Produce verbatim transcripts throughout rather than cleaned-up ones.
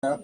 ครับ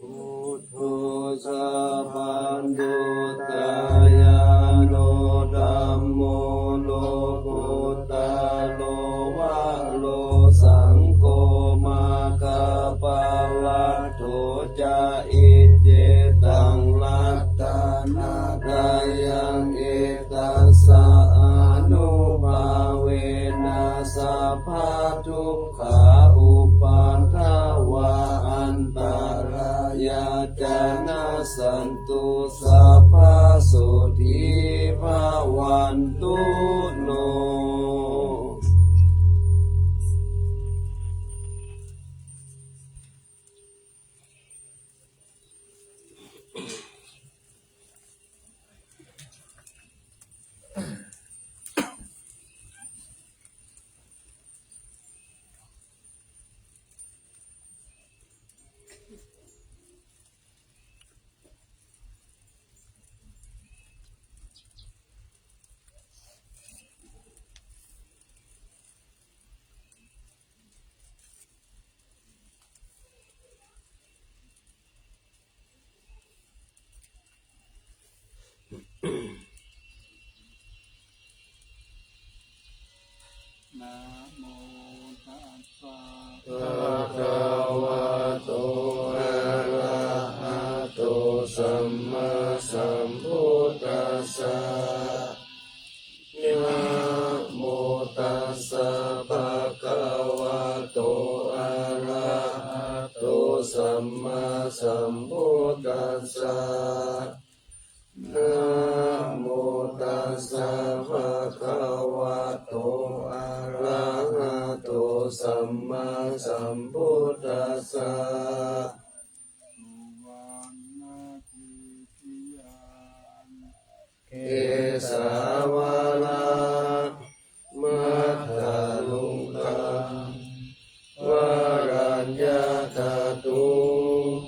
Buddho sabbaññutañāṇo, dhammo lokuttaro varo, saṅgho maggaphalaṭṭho ca, iccetaṃ ratanattayaṃ, etassa ānubhāvena sabbadukkhā upaddavā antarāyā ca nassantu, sabbasotthī bhavantu no. Namo tassa bhagavato arahato sammāsambuddhassa. Namo tassa bhagavato arahato sammāsambuddhassa. Namo tassa bhagavato arahato sammāsambuddhassa. Kesā vācāmukhā oḷāraññā thātuṃ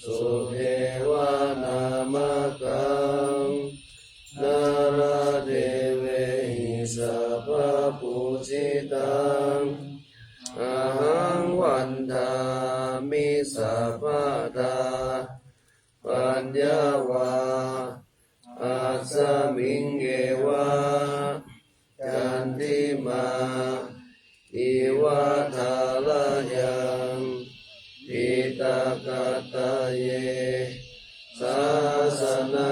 sudevanāmakā nāradevehi sabbapūjitaṃ ahaṃ vandāmi sabbadā. Paññā vā asmiṃ evā candimā iva thārayaṃ piṭakattaye sāsanā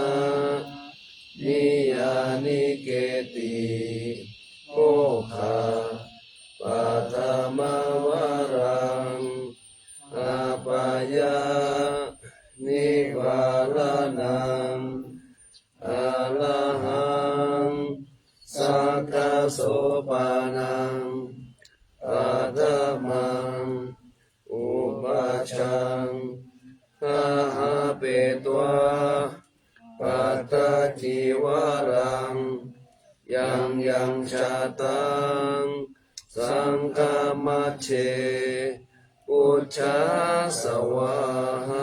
niyyānike'ti mokkhapaṭhamavaraṃ apāyā nivāraṇaṃ arahaṃ sakkasopaṇaṃ paṭhamaṃ upajjhaṃ āhāpetvā pattacīvaraṃ yaṃ yaṃ jātaṃ saṅghamajjhe pūjā svāhā.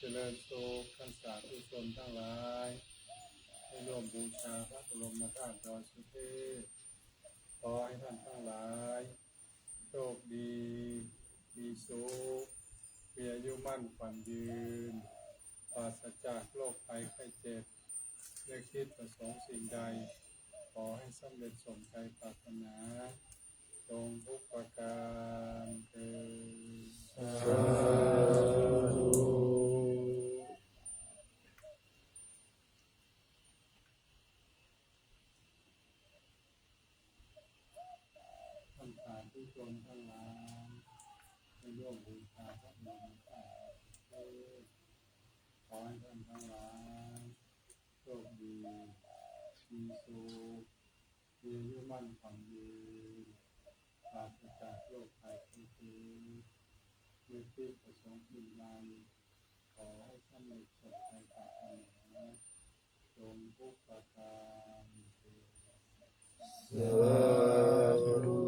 เจริญสุข ท่านสาธุชนทั้งหลาย ได้ร่วมบูชาพระบรมธาตุดอยสุเทพ ขอให้ท่านทั้งหลาย โชคดี มีสุข มีอายุมั่นขวัญยืน ปราศจากโรคภัยไข้เจ็บ นึกคิดประสงค์สิ่งใด ขอให้สำเร็จสมใจปรารถนา จงทุกประการเทอญ สาธุ ท่านสาธุชนทั้งหลาย ได้ร่วมบูชาพระบรมธาตุ ขอให้ท่านทั้งหลาย โชคดี มีสุข มีอายุมั่นขวัญยืน ปราศจากโรคภัยไข้เจ็บ นึกคิดประสงค์สิ่งใด ขอให้สำเร็จสมใจปรารถนา จงทุกประการเทอญ สาธุ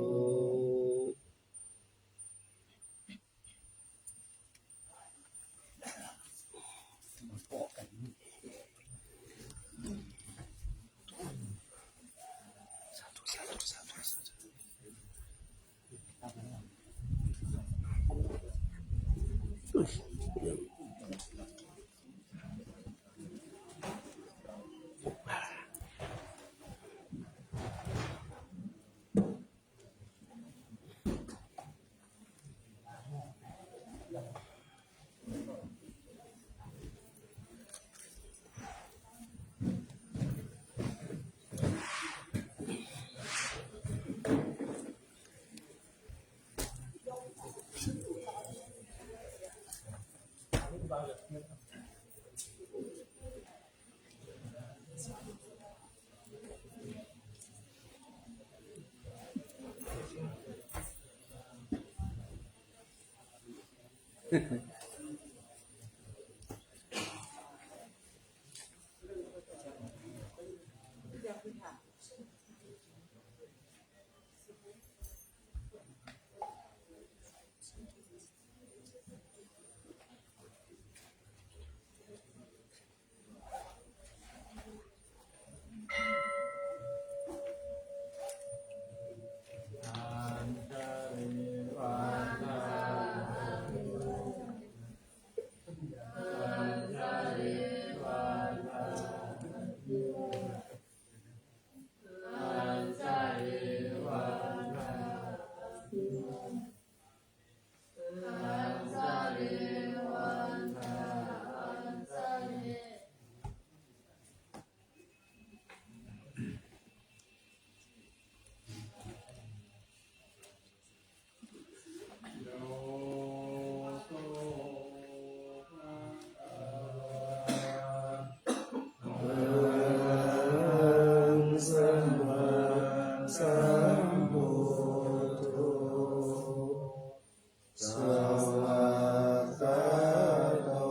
Svākkhāto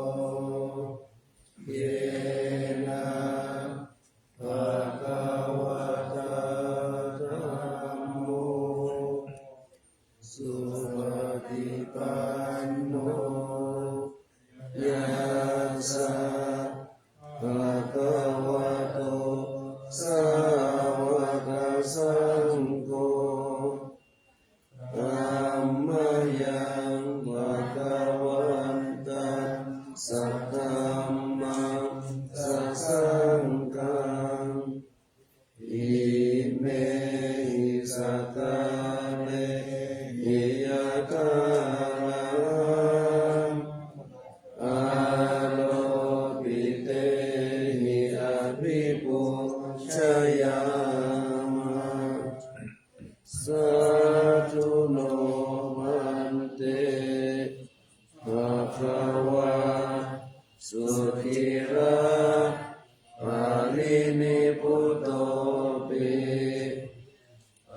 yena bhagavatā dhammo, supaṭipanno yassa bhagavato sāvakasaṅgho, saṅgho. Tammayaṃ bhagavantaṃ sadhammaṃ sasaṅghaṃ, imehi sakkārehi yathārahaṃ āropitehi abhipūjayāma. Sādhu no bhante, bhagavā sucira parinibbutopi,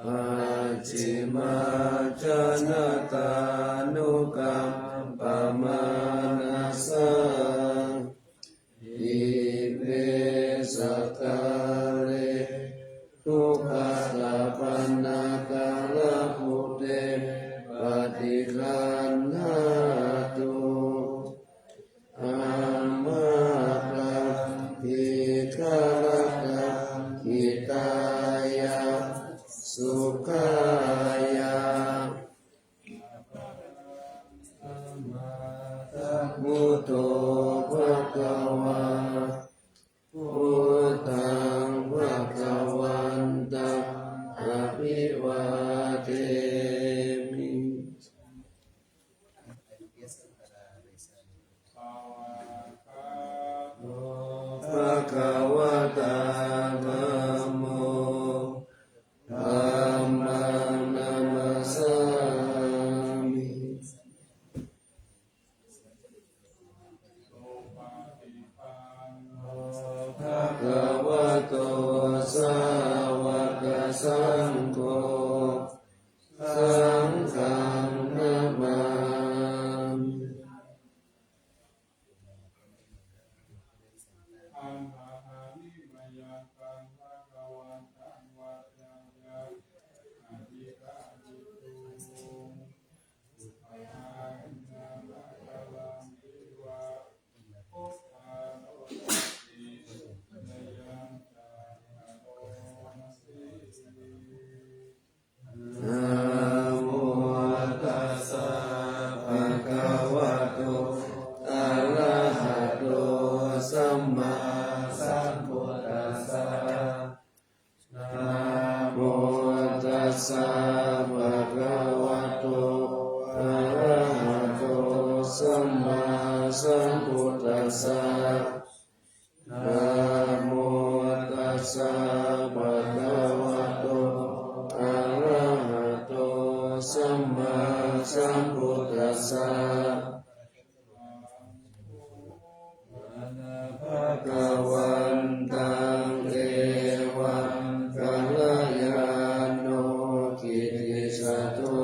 pacchimājanatānukampamānasā ime sakkāre duggatapaṇṇākārabhūte paṭiggaṇhātu, amhākaṃ dīgharattaṃ hitāya sukhāya. Buddho bhagavā, buddhaṃ bhagavantaṃ abhivādemi. Bhagavatā dhammo, dhammaṃ namassāmi. Bhagavato sāvakasaṅgho, saṅghaṃ namāmi. Namo tassa bhagavato arahato sammāsambuddhassa. Namo tassa bhagavato arahato sammāsambuddhassa. Namo tassa bhagavato arahato sammāsambuddhassa. Bhagavantaṃ evaṃ kalyāṇo kittisaddo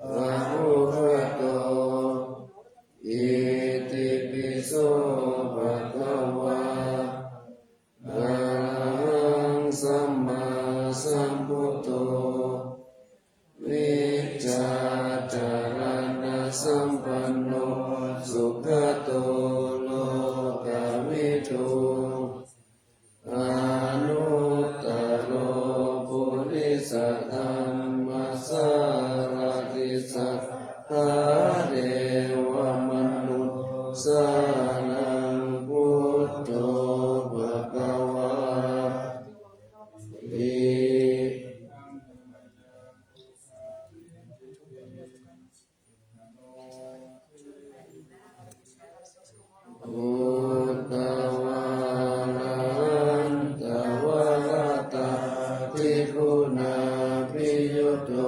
bahūkato. Itipi so bhagavā arahaṃ sammāsambuddho vijjācaraṇasampanno sugato lokavidū anuttaro purisadammasārathi satthā devamanussānaṃ buddho bhagavāti. Uddhavārahantavarāhādiguṇābhiyutto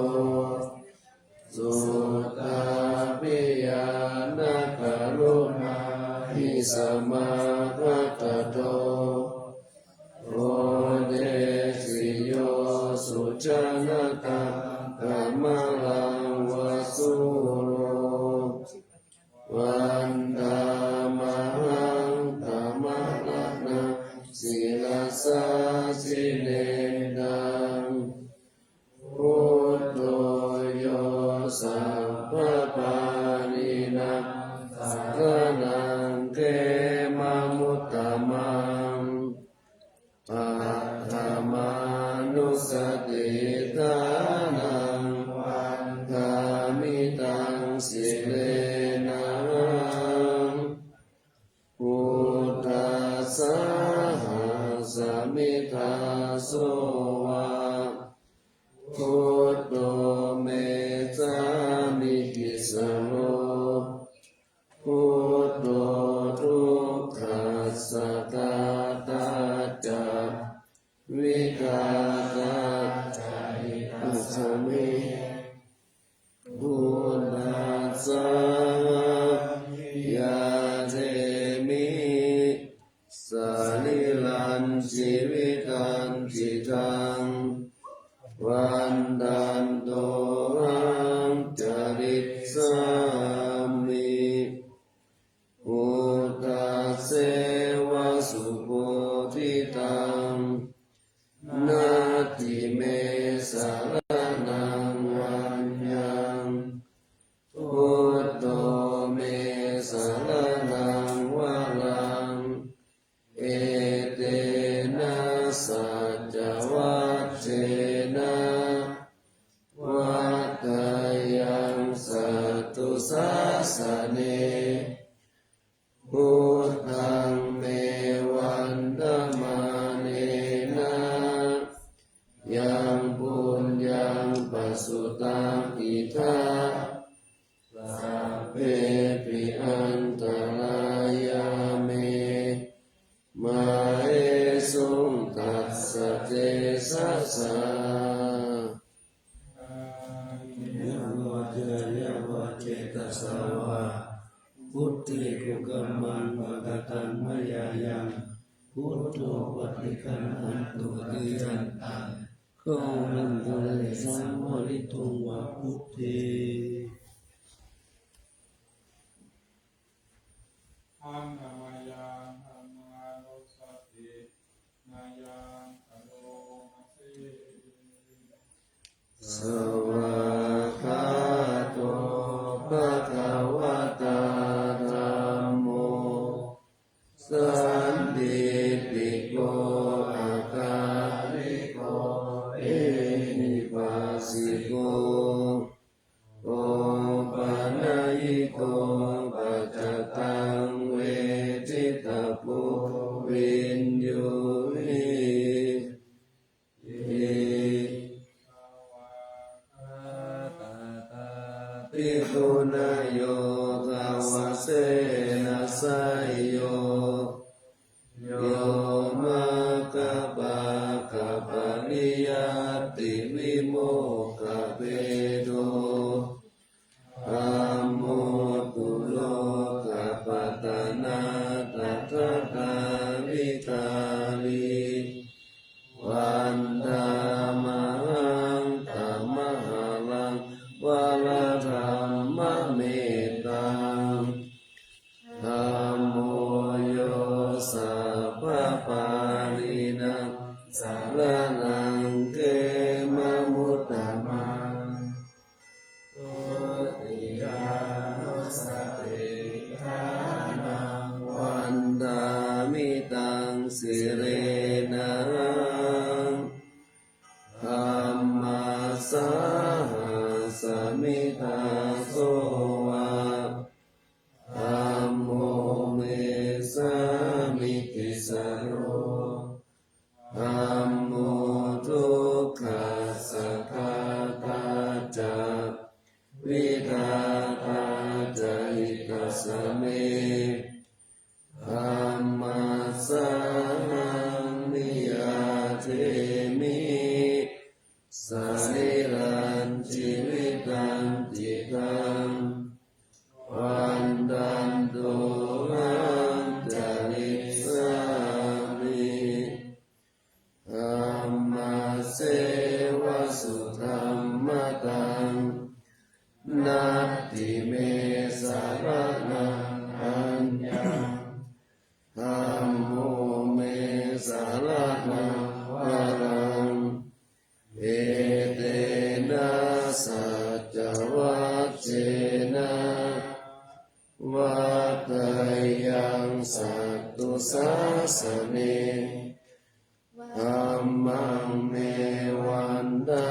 suddhābhiñāṇakaruṇāhi samāgatatto bodhesi yo sujanataṃ kamalaṃ va sūro vandāmahaṃ tamaraṇaṃ sirasā jinendaṃ. Buddho yo sabbapāṇīnaṃ saraṇaṃ khemamuttamaṃ. Paṭhamānussati Ṭhānaṃ vandāmi taṃ sirenahaṃ. Buddhassāhasmi dāso va, buddho me sāmikissaro, buddho dukkhassa ghātā ca, vidhātā ca hitassa me. Buddhassāhaṃ abhivādemi, sarīrañjīvitañcidaṃ, vandantohaṃ carissāmi, buddhasseva subodhitaṃ. Natthi me saraṇaṃ aññaṃ, buddho me saraṇaṃ varaṃ, etena saccavajjena, vaḍḍheyyaṃ satthu sāsane. Buddhaṃ me vandamānena, yaṃ puññaṃ pasutaṃ idha, sabbepi antarāyā me, māhesuṃ tassa tejasā. Kāyena vācāya va cetasā vā, buddhe kukammaṃ pakataṃ mayā yaṃ, buddho paṭiggaṇhatu accayantaṃ, kālantare saṃvarituṃ va buddhe. Handa mayaṃ dhammānussatinayaṃ karoma se. Svākkhāto bhagavatā dhammo, sandiṭṭhiko akāliko ehipassiko, opanayiko paccattaṃ veditabbo viññūhīti. Bhikkhu na yogavasena seyyo, yo maggapākapariyattivimokkhabhedo, dhammo kulokapatanā tathagābhidhārī, vandāmahaṃ tamaharaṃ varadhammamettaṃ. Dhammo yo sabbapāṇīnaṃ saraṇaṃ khemamuttamaṃ. Dutiyānussatiṭṭhānaṃ vandāmi taṃ sirenahaṃ. Dhammassāhasmi dāso va, dhammo me sāmikissaro, dhammo dukkhassa ghātā ca, vidhātā ca hitassa me. Dhammassāhaṃ niyyādemi, sarīrañjīvitañcidaṃ, vandantohaṃ carissāmi, dhammasseva sudhammataṃ. Natthi me saraṇaṃ aññaṃ, dhammo me saraṇaṃ varaṃ, etena saccavajjena, vaḍḍheyyaṃ satthu sāsane. Dhammaṃ me vanda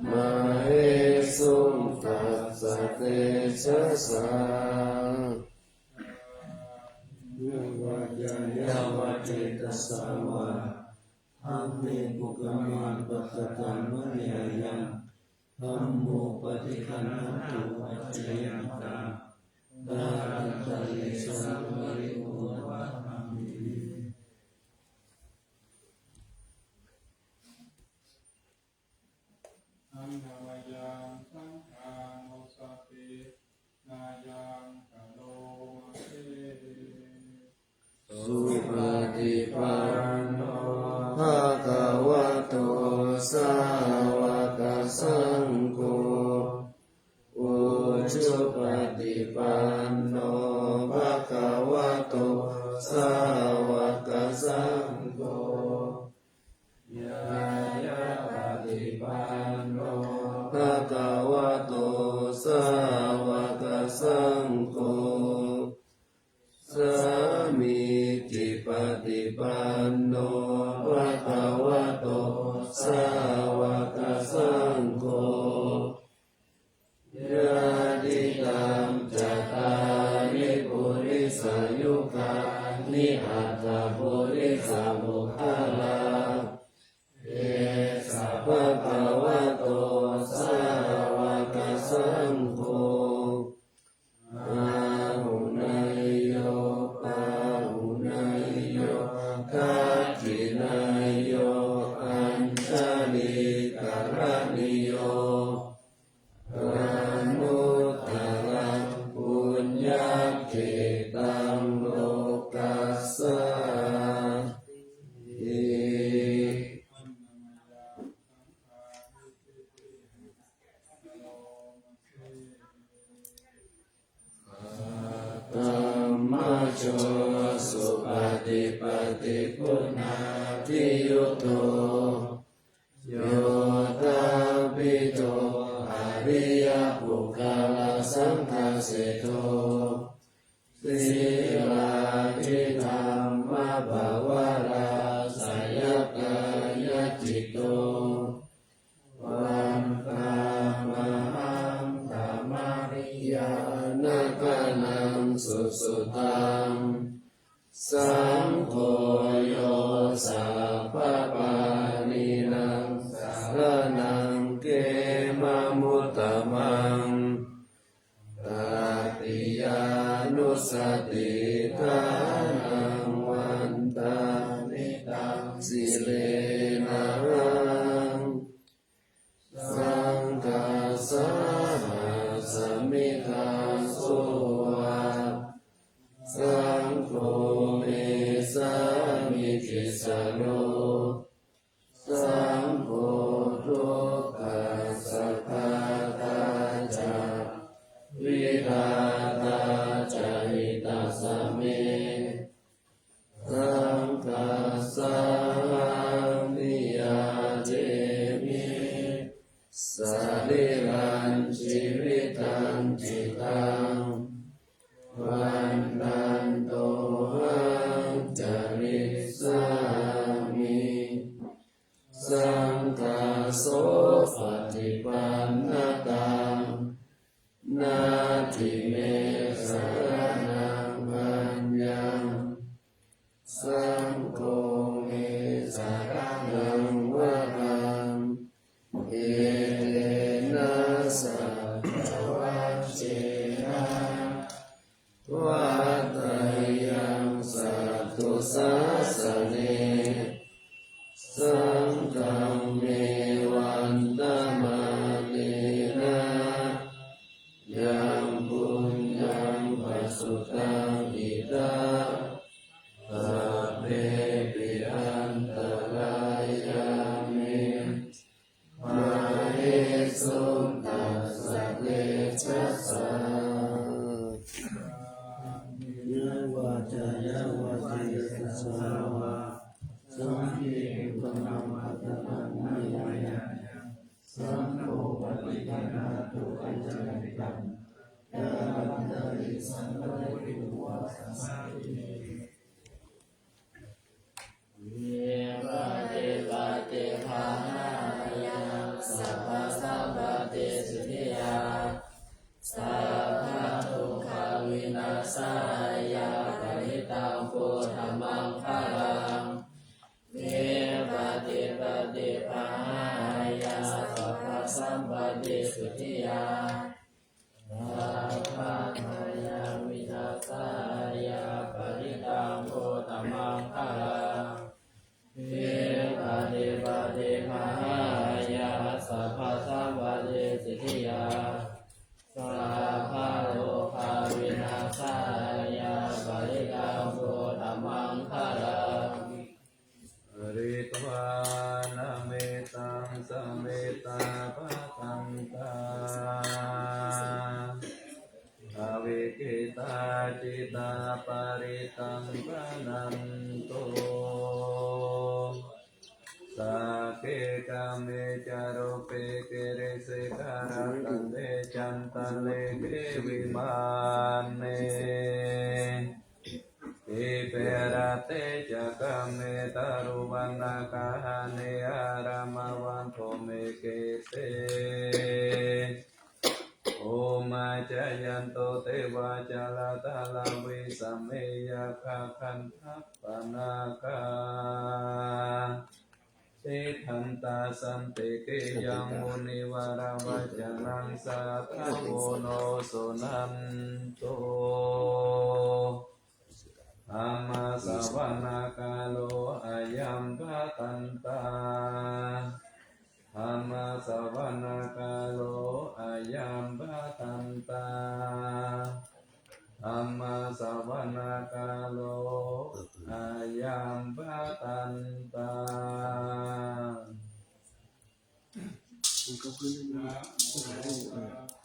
Māhesuṃ tassa tejasā. Kāyena vācāya va cetasā vā, dhamme kukammaṃ pakataṃ mayā yaṃ, dhammo paṭiggaṇhatu accayantaṃ, kālantare saṃvarituṃ va dhamme. Handa mayaṃ saṅghaṃ nosapinayaṃ karoma se. Supaṭipanno bhagavato sāvakasaṅgho, ujupaṭipanno bhagavato sāvakasaṅgho, ñāyapaṭipanno bhagavato sāvakasaṅgho, sāmīcipaṭipanno bhagavato sāvakasaṅgho, yadidaṃ cattāri purisayugāni aṭṭha purisapuggalā, esa bhagavato sāvakasaṅgho, āhuneyyo pāhuneyyo dakkhiṇeyyo añjalikaraṇīyo, anuttaraṃ puññakkhettaṃ lokassāti. Katamajjo supaṭipattiguṇādiyutto, yoṭṭhabbidho ariyapuggalasaṅghaseṭṭho, sīlādidhammapavarāsayakāyacitto, vandāmahaṃ tamariyāna gaṇaṃ susuddhaṃ. Saṅgho yo sabbapāṇīnaṃ saraṇaṃ khemamuttamaṃ, tatiyānussatiṭṭhānaṃ vandāmi taṃ sirenahaṃ. Saṅghassāhasmi dāso va, saṅgho me sāmikissaro, saṅgho dukkhassa ghātā ca, vidhātā ca hitassa me. Saṅghassāhaṃ niyyādemi, sarīrañjīvitañcidaṃ, vandantohaṃ carissāmi. Saṅghassopaṭipannatā, natthi me saraṇaṃ aññaṃ, saṅgho me saraṇaṃ varaṃ. Etena saccavajjena, vaḍḍheyyaṃ satthu sāsane, saṅghaṃ me vandamānena, yaṃ puññaṃ pasutaṃ idha, sabbepi antarāyā me, māhesuṃ tassa tejasā. Kāyena vācāya va cetasā vā, saṅghe kukammaṃ pakataṃ mayā yaṃ, saṅgho paṭiggaṇhatu accayantaṃ, kālantare saṃvarituṃ va dhamme. Vipattipaṭibāhāya sabba paṭisuddhiyā, sabbabyāpadavinasāya parittaṃ brūtha maṅgalaṃ. Vipattipaṭibāhāya sabbasampattisiddhiyā, sabbarogavināsāya parittaṃ brūtha maṅgalaṃ. Pharitvāna mettaṃ samettā bhadantā, avikkhittā cittā parittaṃ bhaṇantu. Sagge kāme ca rūpe girisikharataṭe cantalikkhe vimāne, dīpe raṭṭhe ca gāme taruvanagahane āramathaddhume khette, bhummā cāyantu devā jalathalavisame yakkhagandhabbanāgā, tiṭṭhantā santike yaṃ munivaravacanaṃ sādhavo no suṇantu. Dhammassavanakālo ayambhadantā. Dhammassavanakālo ayambhadantā. Dhammassavanakālo ayambhadantā.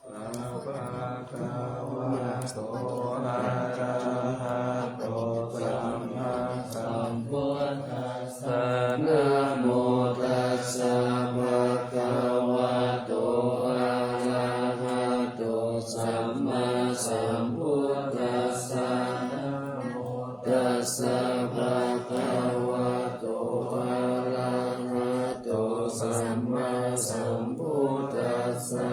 Bhagavato arahato sammāsambuddhassa. Namo tassa bhagavato arahato sammāsambuddhassa. Namo tassa bhagavato arahato sammāsambuddhassa.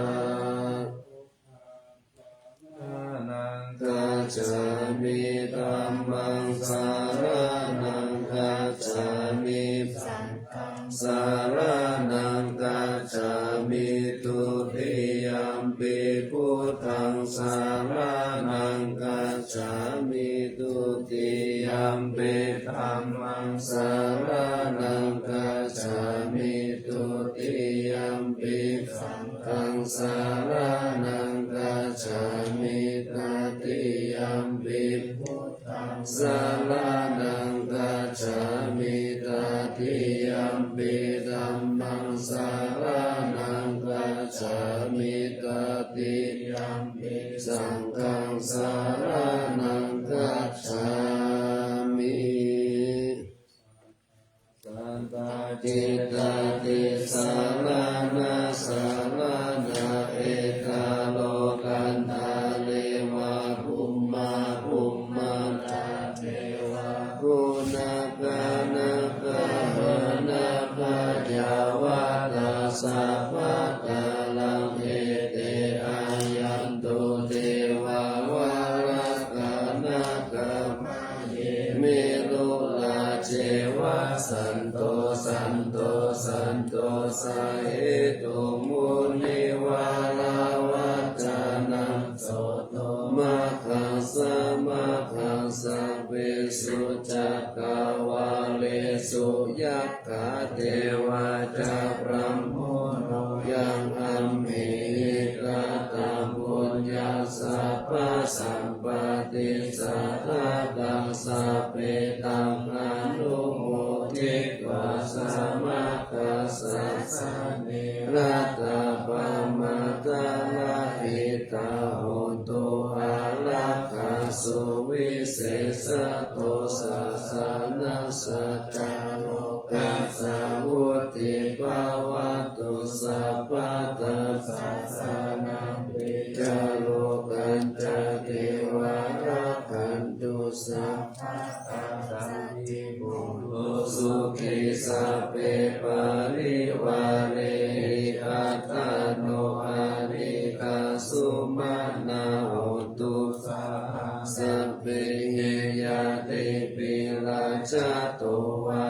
Saraṇaṃ gacchāmi. Dhammaṃ saraṇaṃ gacchāmi. Saṅghaṃ saraṇaṃ gacchāmi. Dutiyampi buddhaṃ saraṇaṃ gacchāmi. Dutiyampi dhammaṃ saraṇaṃ gacchāmi. Dutiyampi saṅghaṃ saraṇaṃ gacchāmi. Tatiyampi buddhaṃ saraṇaṃ gacchāmi. Tatiyampi dhammaṃ saraṇaṃ gacchāmi. Tatiyampi saṅghaṃ saraṇaṃ gacchāmi. Satta cittā tisaraṇa saraṇā, ekā lokandhare vā bhummā, bhummā ca devā guṇakānakā, nāgā yāvatā sabbakālaṃ, ete āyantu devā valakānakā, mahemī rājeva santo, santo, santo, sahetu munivaravacanaṃ, so to maggassa magga sabbesu cakkavāḷesu, yakkhā devā ca brahmuno, yaṃ amhehi kataṃ puññaṃ sabbasampattisiddhiyā, taṃ sabbe taṃ anumoditvā, samaggassa sāsane ratā, pamādarahitā hontu, ārākkhāsu visesato, sāsanassa ca lokassa vuḍḍhī bhavatu sabbadā, sāsanampi ca lokañca devā rakkhantu sabbadā. Santī bhonto sukhī sabbe parivārehi, attāno anīghā sumanā hontu, saha sabbehi ñātibhi. Rājato vā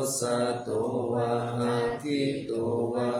sato vā aggito vā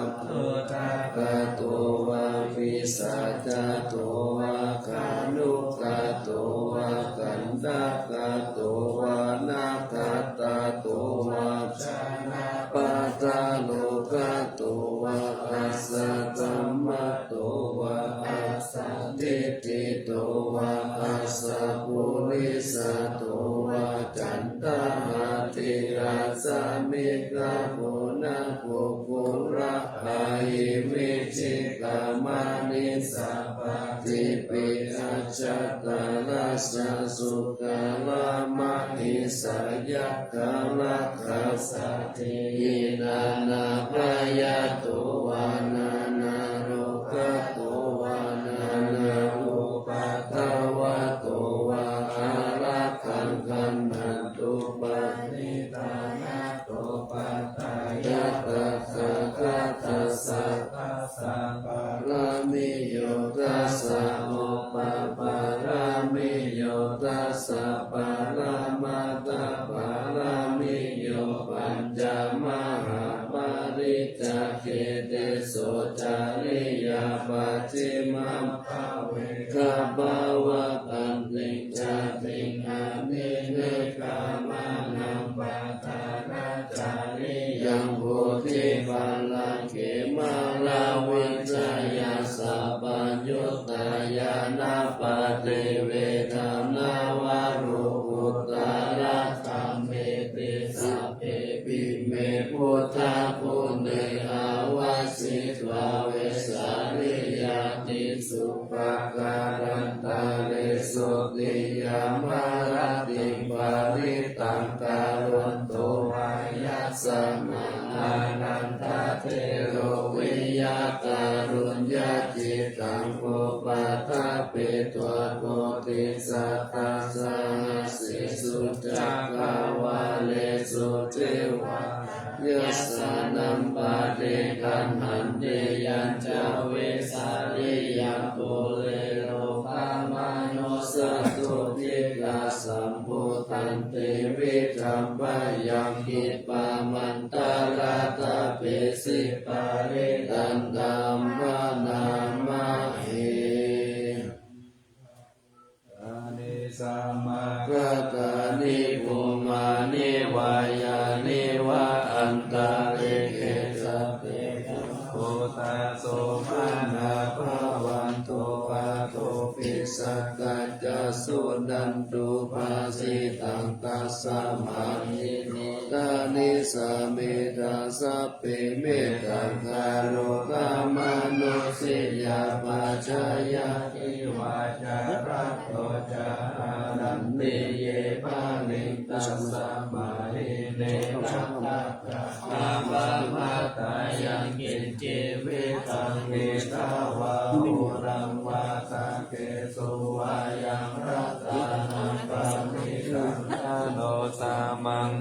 udakato vā pisācato vā khāṇukato vā kaṇṭakato vā nakkhattato vā janapadarogato vā asaddhammato vā asandiṭṭhito vā asappurisato vā caṇḍahatthi-rājabhikkhamakaponakukkuraahivicchikamaṇisappadīpi ajjhattarajjasūkaramahisayakkharakkhasādīhi nānābhayato vā nānārogato vā nānāupaddavato vā ārakkhaṃ gaṇhantu. Paṇidhānato paṭṭhāya tathāgatassa dasa pāramiyo dasa upapāramiyo dasa paramattha pāramiyo pañca mahāpariccāge tesocariyaṃ pacchimaṃ bhave gabbhāvakkantiṃ jātiṃ anīghā maraṇaṃ padhānacariyaṃ bodhipallaṅke māravijayaṃ sabbaññutañāṇappaṭi vedanaṃ vā lokuttaradhammeti sabbepime buddhaguṇe āvajjitvā vesāliyā tīsu pākārantaresu tiyāmarattiṃ parittaṃ karonto vā yasmā ānandatthero viya kāruññacittaṃ upaṭṭhapetvā koṭisatasahassesu cakkavāḷesu devatā yassāṇaṃ paṭiggaṇhanti yañca vesāliyaṃ pure rogāmanussadubbhikkhasambhūtantividhambhayaṃ khippamantarattape siparittaṃ taṃ bhaṇāma he. Bhūtāni samāgatāni bhummāni vā yāni va antalikkhe sabbeva bhūtā sumanā bhavantu athopi sakkacca suṇantu bhāsitaṃ. Tasmā hi bhūtā nisāmetha sabbe mettaṃ karotha mānusiyā pajāya divā ca ratto ca haranti ye baliṃ. Tasmā hi ne rakkhatha appamattā yaṃ kiñci vittaṃ idha vā huraṃ vā saggesu vā yaṃ ratanaṃ paṇītaṃ na no samaṃ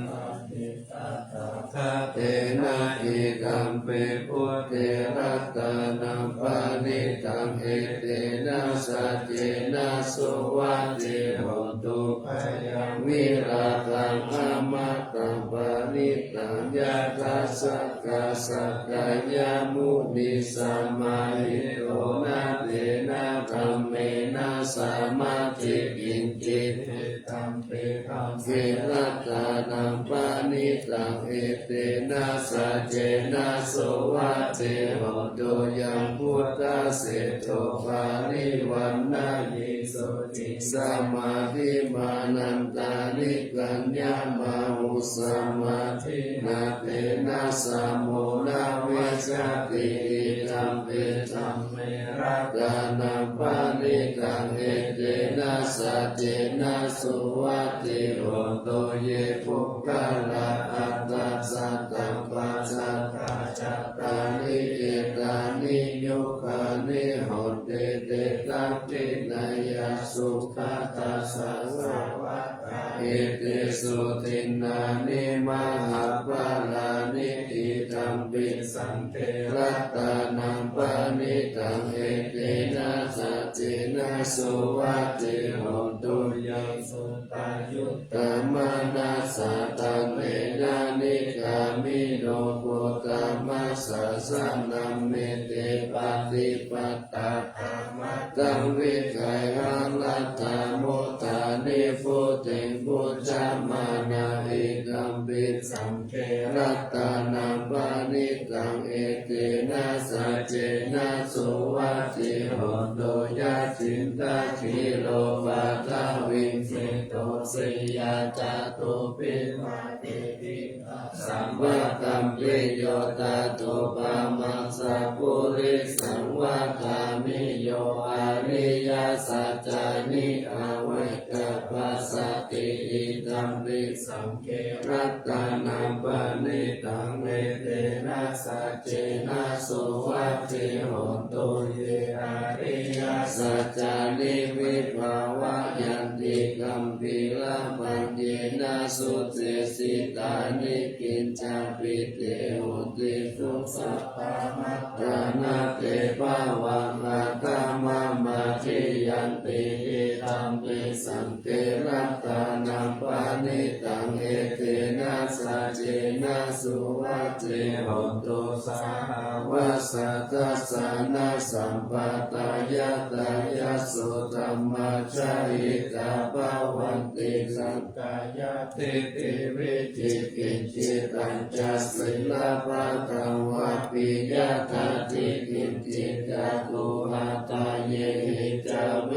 tena idampi buddhe ratanaṃ paṇītaṃ etena saccena suvatthi hotu. Khayaṃ virāgaṃ amataṃ paṇītaṃ yadajjhagā sakyamunī samāhito na tena dhammena samatthi kiñci. Idampi dhamme ratanaṃ paṇītaṃ etena saccena suvatthi hotu. Yaṃ buddhaseṭṭho parivaṇṇayī suciṃ samādhimānantarikaññamāhu samādhinā tena samo na vijjati. Idampi dhamme ratanaṃ paṇītaṃ etena saccena suvatthi hotu. Ye puggalā aṭṭha sataṃ pasatthā cattāri etāni yugāni honti te dakkhiṇeyyā sugatassa sāvakā etesu dinnāni mahapphalāni. Idha idampi saṅghe ratanaṃ paṇītaṃ, etena saccena suvatthi hotu. Ye suddhayutamānasā daḷhena nikkāmino gotamasāsanamhi, te pattipattā dhammaṭṭhaṃ vigayha laddhā mudhā nibbutiṃ bhuñjamānā, idampi saṅghe ratanaṃ paṇītaṃ, etena saccena suvatthi hotu. Yācittā khīlo paṭhaviṃ sito siyā catubbhi vātebhi saṃvattampi yo, tathūpamaṃ sappurisaṃ vadāmi, yo ariyasaccāni avecca passati, idampi saṅghe ratanaṃ paṇītaṃ, etena saccena suvatthi hotu. Ye ariyasaccāni vibhāvayanti gambhīrapaññena sudesitāni, kiñcāpi te honti dubbaḷā mattā, na te bhavaṃ aṭṭhamamādiyanti, idampi saṅghe ratanaṃ paṇītaṃ, etena saccena suvatthi hotu. Sahāvassa dassanasampadāya, tayassu dhammā jahitā bhavanti, sakkāyadiṭṭhi vicikicchitañca, sīlabbataṃ vāpi yadatthi kiñci, catunnaṃ ṭhānaṃ ṭhānaṃ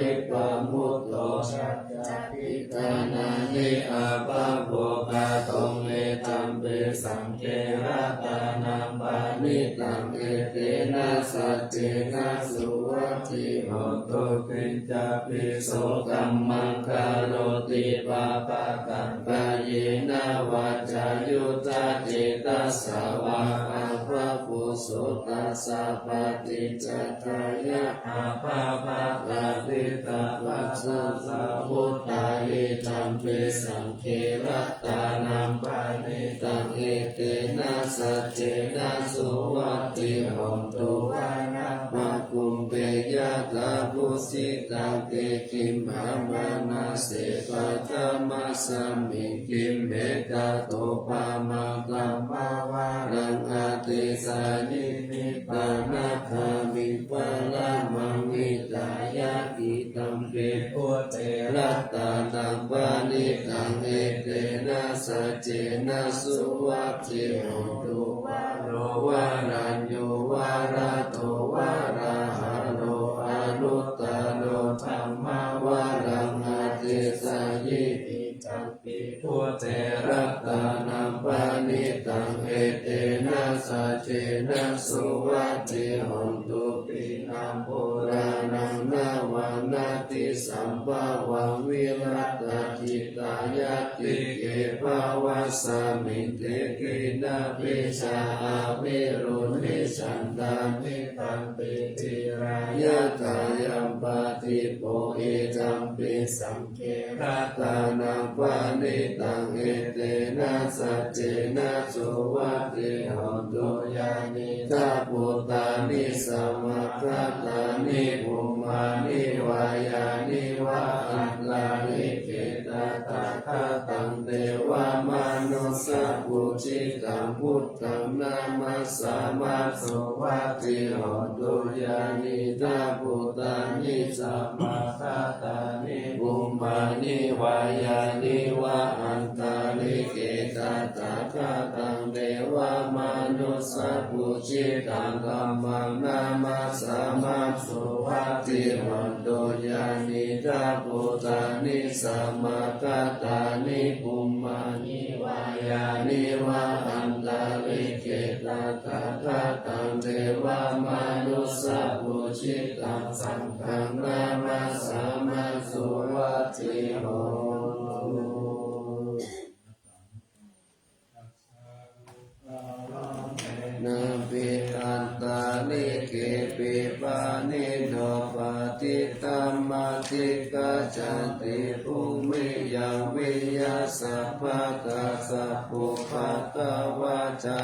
ṭhānāni abhabbo kātuṃ, idampi saṅghe ratanaṃ paṇītaṃ, etena saccena suvatthi hotu. Kiñcāpi so kammaṃ karoti pāpakaṃ, kāyena vācāyuda cetasā vā, abhabbo so tassa paṭicchadāya, abhabbatā diṭṭhapadassa vuttā, idampi saṅghe ratanaṃ paṇītaṃ, etena saccena suvatthi hotu. Vanapagumbe yathā phussitagge, gimhānamāse paṭhamasmiṃ gimhe, tathūpamaṃ dhammavaraṃ adesayi, nibbānagāmiṃ paramaṃ hitāya, idampi buddhe ratanaṃ paṇītaṃ, etena saccena suvatthi hotu. Varo varaññū varado varāharo, anuttaro dhammavaraṃ adesayi, idampi buddhe ratanaṃ paṇītaṃ, etena saccena suvatthi hotu. Khīṇaṃ purāṇaṃ navaṃ natthi sambhavaṃ, virattacittāyatike bhavasmiṃ, te khīṇabījā avirūḷhichandā, nidanti dhīrā yathāyampadīpo, idampi saṅghe ratanaṃ paṇītaṃ, etena saccena suvatthi hotu. Yānīdha bhūtāni samāgatāni bhummāni vā yāni va antalikkhe, tathāgataṃ devamanussapūjitaṃ, buddhaṃ namassāma suvatthi hotu. Yānīdha bhūtāni samāgatāni bhummāni vā yāni va antalikkhe, tathāgataṃ devamanussapūjitaṃ, dhammaṃ namassāma suvatthi hotu. Yānīdha bhūtāni samāgatāni bhummāni vā yāni va antalikkhe, tathāgataṃ devamanussapūjitaṃ, saṅghaṃ namassāma suvatthi hotu. Nābhi antalikkhepi pāṇino patiṭṭhāmadikacchati, bhūmiyaṃ vīyasapātā sabbupaddavā ca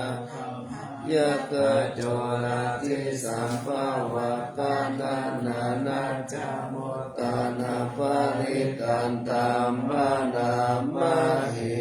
yakkhā coratisambhavā, gandhabbānañca muttamaparikkantam bhaṇāma he.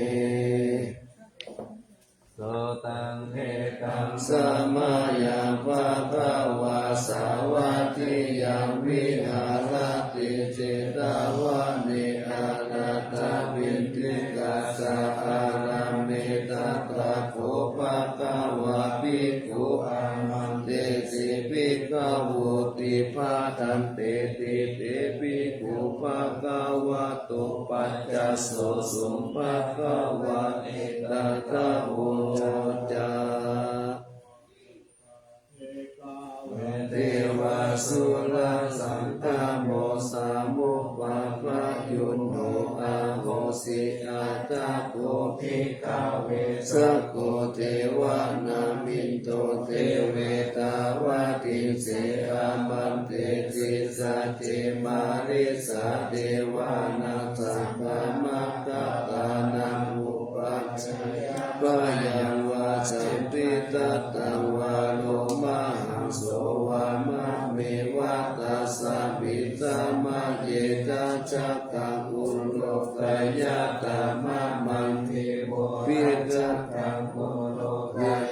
So taṃ ekaṃ samayaṃ bhagavā sāvatthiyaṃ viharati jetavane anāthapiṇḍikassa ārāme. Tatra kho bhagavā bhikkhū āmantesi bhikkhavoti. Bhadanteti te bhikkhū bhagavato paccassosuṃ. Bhagavā etadavoca: Bhikkhave devasūnasaṅgamo samuppappayuno ahosi. Atha kho bhikkhave sakko devānaminno deve tāvatiṃse āmantesi. Sacce marissa devānaṃ saṅghamakatānaṃ upajjhāyā bhayaṃ vā sambhitattaṃ vā lomahaṃso vā mame vattasāmi. Samaye ca sakkaṃ ullokayātha mamaṃ devo bhikkhave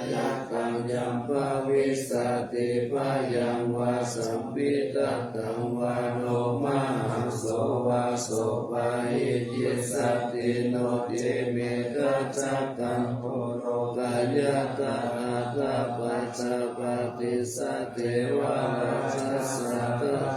sakkaṃ yaṃ bhavissati bhayaṃ vā sambhitattaṃ vā lomahaṃso vā so pahīyissati. No ce me ca sakkaṃ ullokayātha atha paccapattissa devā rājassa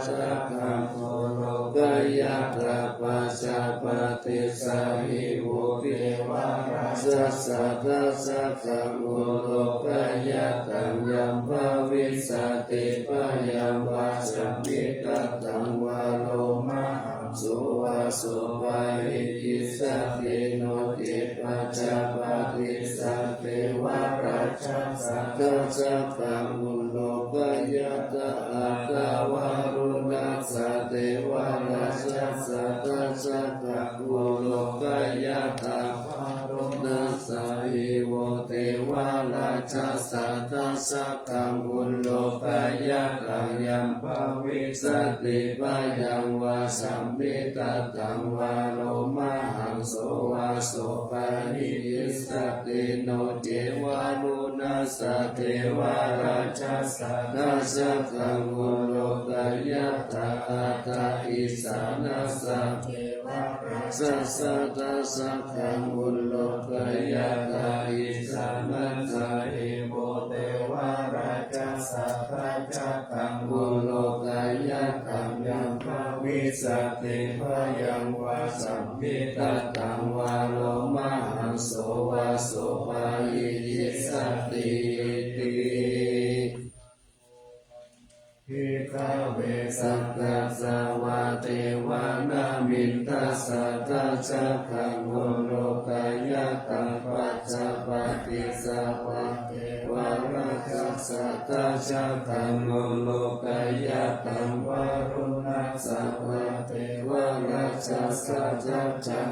sakkaṃ ullokayātha paccapattissa hi vo devā rājassa sakkaṃ ullokayāthaṃ yaṃ bhavissati bhayaṃ vā sambhitattaṃ vā lomahaṃso vā so pahīyissati. No ce paccapattissa devā rājassa sakkaṃ ullokayātha atha varuṇassa devā rājassa sakkaṃ ullokayātha varuṇassa hi vo devā rājassa sakkaṃ ullokayāthaṃ yaṃ bhavissati bhayaṃ vā sambhitattaṃ vā lomahaṃso vā so pahīyissati. No ce varuṇassa devā rājassa sakkaṃ ullokayātha atha isāṇassa devā rājassa sakkaṃ ullokayātha isāṇassa hi vo devā rājassa sakkaṃ ullokayāthaṃ yaṃ bhavissati bhayaṃ vā sambhitattaṃ vā lomahaṃso vā so pahīyissati. Bhikkhave sakkassa vā devānaminna saddassa sakkaṃ ullokayāthaṃ paccapattissa vā devā rājassa sakkaṃ ullokayāthaṃ varuṇassa vā devā rājassa sakkaṃ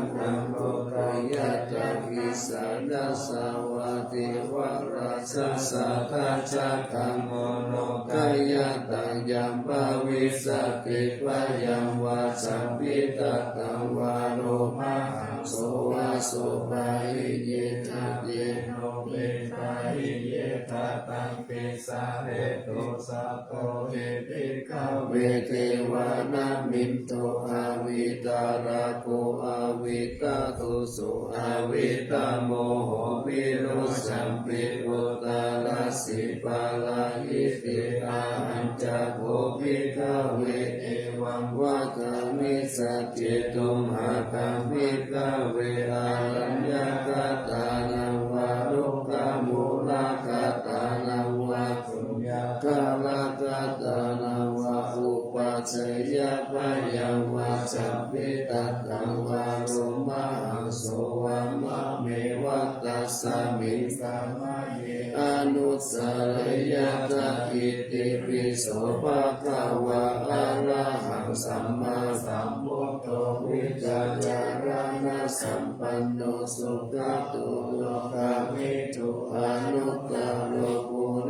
ullokayāthaṃ isāṇassa vā devā rājassa sakkaṃ ullokayāthaṃ yaṃ bhavissati bhayaṃ vā sambhitattaṃ vā lomahaṃso vā so pahīyissati. No me pahīyettha taṃ pīsaretu. Sato hi bhikkhave devānaminno avittarako avitātuso avitā moho vīrusampi uttarasī pāṇā iti. Ahañca kho bhikkhave evaṃ vadāmi. Sacce tumhākaṃ bhikkhave āraññakatānaṃ vā rukkhamūlakatānaṃ vā suññakālakatānaṃ vā upajjhāyā bhayaṃ vā sambhitattaṃ vā lomahaṃso vā mame vattasmiṃ samaye anussareyyātha. Itipi so bhagavā arahaṃ sammāsambuddho vijjācaraṇasampanno sugato lokavidū anuttaro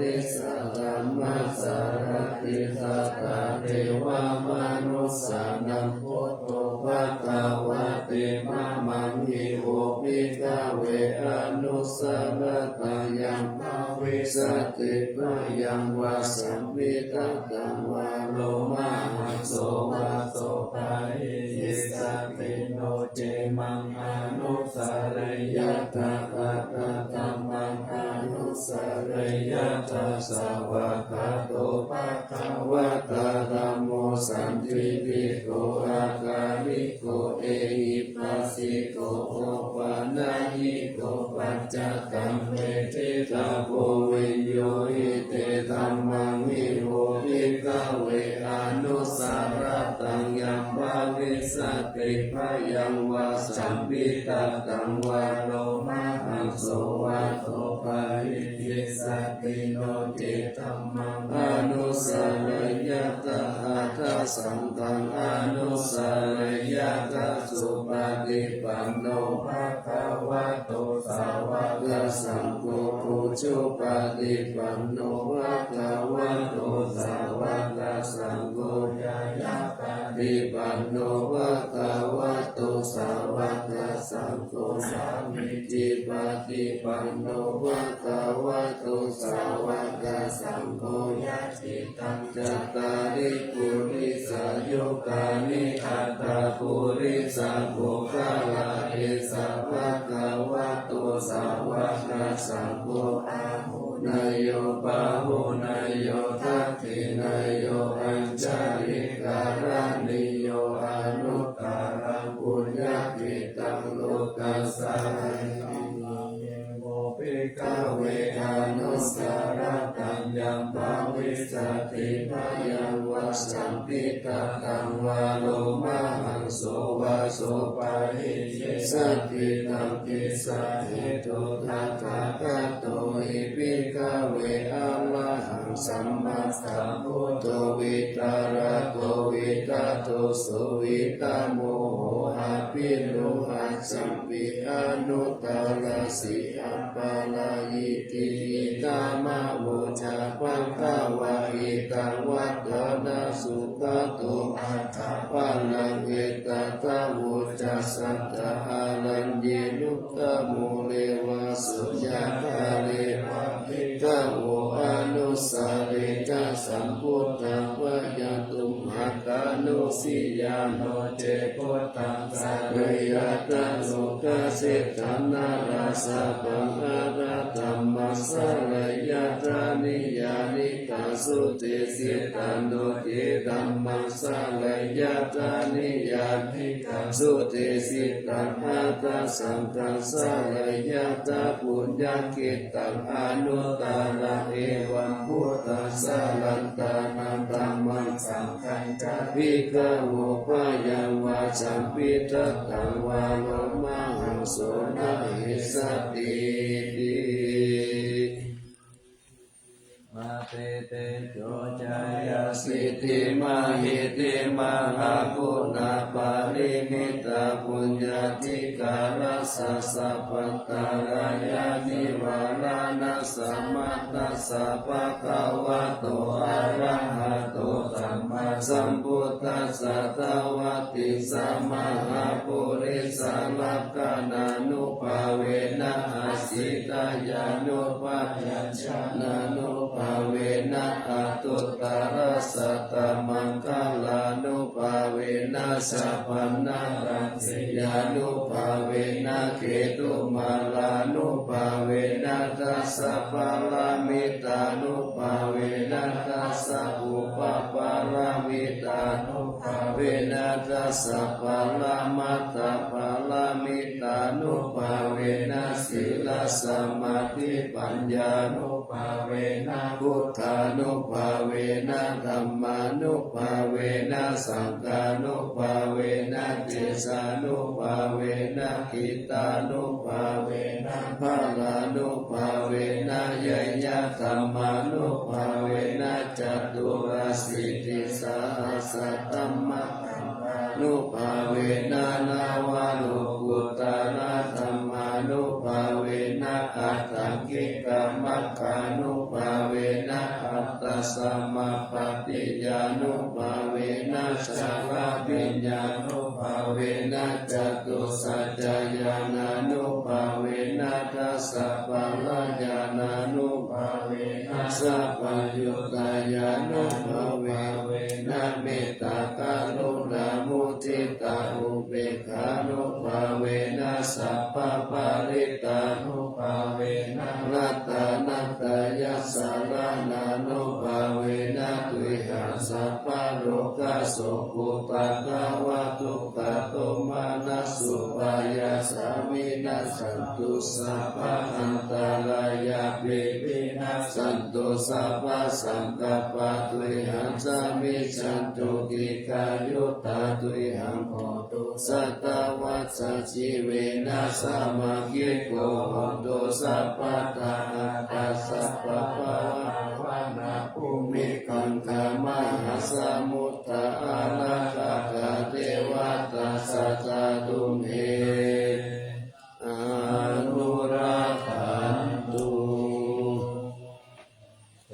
Saddhammassārathi satthā devamanussānaṃ buddho bhagavāti. Namaṃ hi vo bhikkhave anussarattaṃ yaṃ bhavissati bhayaṃ vā sambhitattaṃ vā lomahaṃso vā so paṇidhi sati no ce maṃ anussareyyātha aṭṭha dhammaṃ anussareyyātha. Svākkhāto bhagavatā dhammo sandiṭṭhiko akāliko ehipassiko opanayiko paccattaṃ veditabbo viññūhīti. Namaṃ hi vo bhikkhave anussarattaṃ yaṃ bhavissati bhayaṃ vā sambhitattaṃ vā lomahaṃso vā so paṇidhi sati no ce dhammaṃ anussareyyātha aṭṭha saṅghaṃ anussareyyātha. Supaṭipanno bhagavato sāvakasaṅgho, ujupaṭipanno bhagavato sāvakasaṅgho, ñāyapaṭipanno bhagavato sāvakasaṅgho, sāmīcipaṭipanno bhagavato sāvakasaṅgho, yadi cattāri purisayugāni aṭṭha purisapuggalā, esa bhagavato sāvakasaṅgho, āhuneyyo pāhuneyyo dakkhiṇeyyo añjalikaraṇīyo anuttaraṃ puññakkhettaṃ lokassāti. Namaṃ hi vo bhikkhave anussarattaṃ yaṃ bhavissati bhayaṃ vā sambhitattaṃ vā lomahaṃso vā so paṇidhi sati. Taṃ kissa hetu tathāgato hi bhikkhave arahaṃ sammāsambuddho vītarāgo vītadoso vītamoho abhiruḷhacca pi anuttarāsi aparājitī. Idamavoca bhagavā. Ettāvatā ca sugato attamanā, etadavoca saddā araññe rukkhamūle vā suññakāre va bhikkhavo anussareyyā sambuddhaṃ bhayaṃ tumhakārūsiyā. No ce buddhaṃ sarayyātha lokasethā nārāsabhaṃ araddhammasarayyātha niyyānikaṃ sudesitāṃ. No ce dhammaṃ sarayyātha niyyānikaṃ sudesitāṃ, aṭṭha saṅghaṃ sarayyātha puññakkhettaṃ anuttaraṃ. Evaṃ buddhaṃ sarantānaṃ dhammaṃ saṅghañca bhikkhavo bhayaṃ vā sambhitattaṃ vā lomahaṃso na hessatīti. Matete jojayasiddhi mahiddhi mahāguṇāparimitapuññādhikārassa sabbantarāyanivāraṇasamatthassa bhagavato arahato sammāsambuddhassa dvattiṃsamahāpurisalakkhaṇānubhāvena asītyānubyañjanānubhāvena aṭṭhuttarasatamaṅgalānubhāvena chabbaṇṇaraṃsiyānubhāvena ketumālānubhāvena dasapāramitānubhāvena dasabhuppapāramitānubhāvena dasaparamatthapāramitānubhāvena sīlasamādhipaññānubhāvena buddhānubhāvena dhammānubhāvena saṅghānubhāvena tejānubhāvena kīrtānubhāvena balānubhāvena ñeyyadhammānubhāvena caturāsītisahassadhammakkhandhānubhāvena navalokuttaradhammānubhāvena aṭṭhaṅgikam Visuddhicittānugbhāvena aṭṭhasamāpattiyānugbhāvena chaḷabhiññānugbhāvena catusaccañāṇānugbhāvena dasabalañāṇānugbhāvena sabbaññutañāṇanugbhāvena mettākaruṇāmuditāupekkhānugbhāvena sabbaparittānu bhāvena ratanattayasaraṇānubhāvena tuyhaṃ sabbarogasokupaddavadukkhadomanassupāyāsā vinassantu sabbaantarāyāpi vinassantu sabbasaṅkappā tuyhaṃ samijjhantu dīghayutā tuyhaṃ bhavantu satavassajīvena samaṅgiko hotu sabbadā attasatthā pāvanabbhumigaṅgāmahāsamuddā ārakkhakā devatā sadā tumhe anurakkhantu.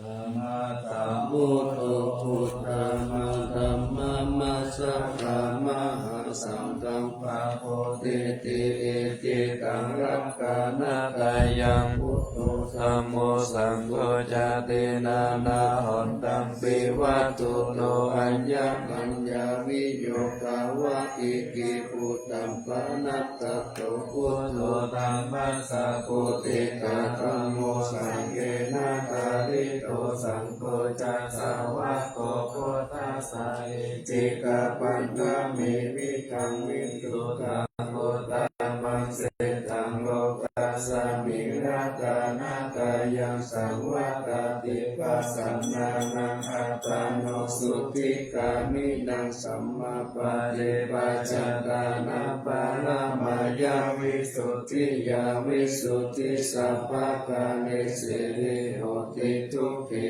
Samāsambuddho buddhamā dhammamārakkhā mahāsaṅghaṃ pāpūjeti icchitaṃ rakkhanatayaṃ buddho dhammo saṅgho ca tiṇṇannahontampi vatthuno aññamaññaviyogā va icciputaṃ panārabbho buddho dhammassa bodhicattamo saṅghena jāyito saṅgho ca sāvako buddhassa icchikappannamevitaṃ visuddhaguttamaṃ sejjaṃ lokasmiṃ ratanattayaṃ saṃvattanti pasannānaṃ attano sotthi gāmino sammāpaṭipajānānaṃ paramāya visuddhiyā visuddhi sabbakāre siddhi hoti dukkhī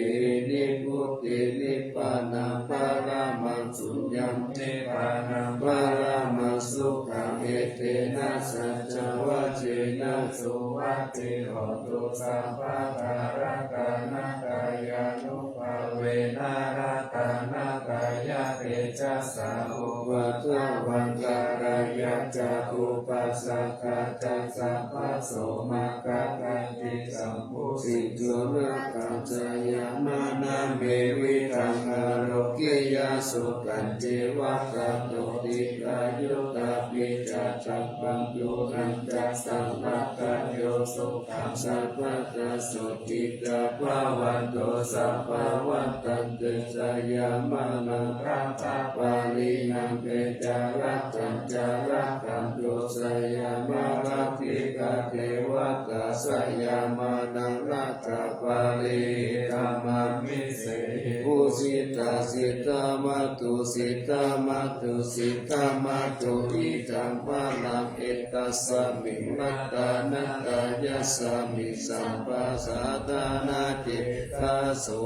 nibbutī nibbānaṃ paramaṃ suññaṃ nibbānaṃ paramaṃ sukhaṃ etena saccavajjena suvatthi hotu sabbadā ratanattayānu bhāvena ratanattayatejasā upaddavaṃ khindeyya ca upāsakā ca sabbaso maṅgalaṃ jambusindhunāgacchayā manāmevidaṃ ārogyāya sukañceva tato dīghāyutā picca ca paṇḍu nañca saṅgāyo sukhaṃ sabbadā sotthī ca bhavantu sabbā vandantū jayamaṅgalaṃ rattāparihaṃ petārakkhaṃ ca rakkhantu jayamaṅgalaṃ iddhā devatā jayamaṅgalaṃ rattāparihaṃ namaṃ mihi. Pūjitā sītā mātā, sītā mātā, sītā mātā, idaṃ balaṃ etasmiṃ ratanattayasmiṃ sabbasadā na cetāso.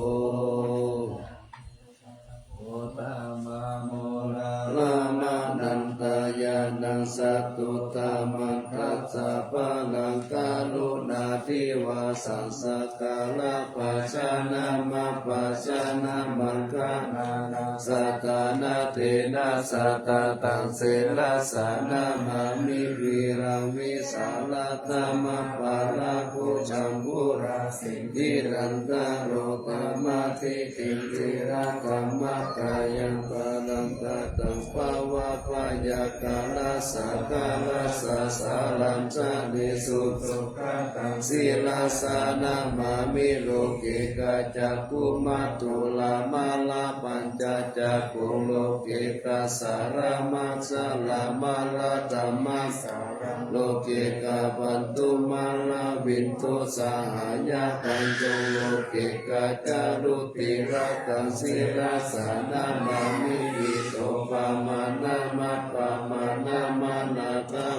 Uttamaṃ mūlaṃ dhammanantaṃ ñāṇaṃ satuttamaṃ dasabalaṃ karuṇādhivāsaṃ sakkārappajānam appajānam maṅgalānaṃ sataṇatena satattaṃ sirasā namāmi viraṃ vītarāgaṃ apālakuṭeṇḍu-rāsīti nandaropanādi tiṃ tirakhamathayaṃ paraṃ kataṃ bhavabhayakālassa saraṃ janesu sugataṃ sirasā namāmi lokikā cakkhumā tulamālapañcacakkhuṃ lokikā saramā saramāraddhamā saraṃ lokikā bandhumaravindū sahāyakañcuṃ lokikā carutilakaṃ sirasā namāmi vītopamāṇaṃ appamāṇamanāgaṃ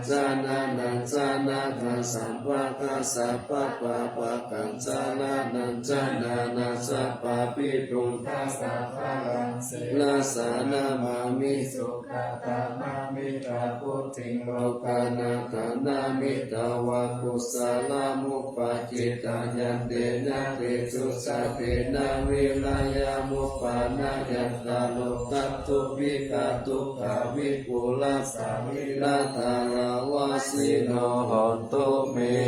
Sāvakaṃ saraṇaṃ saṅghaṃ, saṅghassa pāpaggaṃ saraṇaṃ saraṇaṃ, sabbapāpidukkhaṃ saraṇaṃ sirasā namāmi. Sugatāṃ anantapubbliṃ, lokānaṃ ṭhānaṃ petvā kusalamupaji taṃ, yantena tenussatena virayamupayanto, kātuṃ vītā dukkhā vipulassa viratā, avasino hontu me.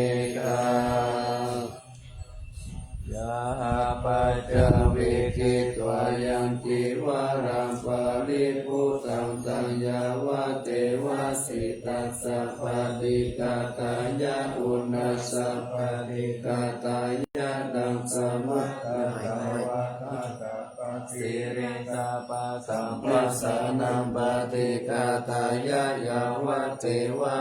Yā paccavekkhitvā yaṃ cīvaraṃ paribhuttaṃ, taṃ yāvadeva sītassa paṭighātāya, uṇhassa paṭighātāya, taṃ samāgatatā vātassa pasīlissa, pādasenaṃ paṭighātāya, yāvadeva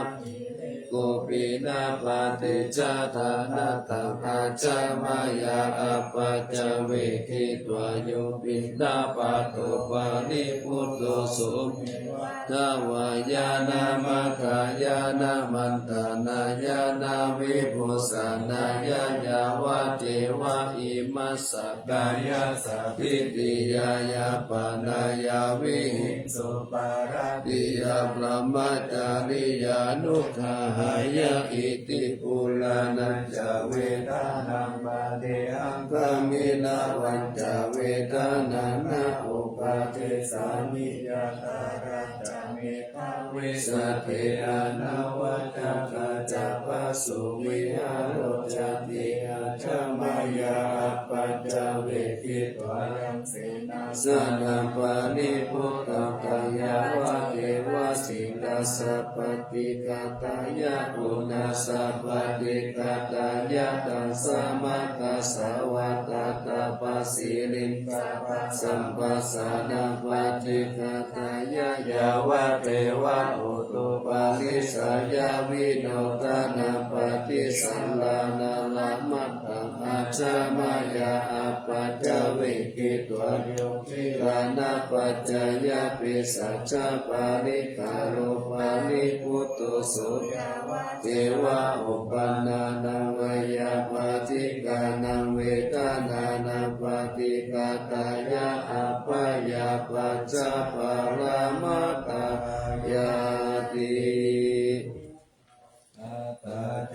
gilavo piṇḍapātassa dānatthaṃ ajja mayā, apaccavekkhitvā yo piṇḍapāto paribhutto, so me vātavāyāna madāyāna maṇḍanāyāna vibhūsanāya, yāvadeva imassa kāyassa ṭhitiyā yāpanāya vihiṃsuparatiyā brahmacariyānuggahāya. Iti purāṇañca vedanaṃ paṭihaṅkhāmi, navañca vedanaṃ na uppādessāmi, yātrā ca me bhavissati anavajjatā ca phāsuvihāro cāti, ajja mayā apaccavekkhitvā yaṃ senāsanaṃ paribhuttaṃ, taṃ yāvadeva sītassa paṭighātāya, uṇhassa paṭighātāya, taṃ samāgatatā vātassa pasīlissa, pādasenaṃ paṭighātāya, yāvadeva utuparissayavinodanaṃ paṭisallānārāmatthaṃ Samaya apaccavekkhitvā yo gilānapaccayabhesajjaparikkhāro paribhutto, so yāvajīvanuppannānaṃ veyyābādhikānaṃ vedanānaṃ paṭighātāya abyāpajjhaparamatāyāti.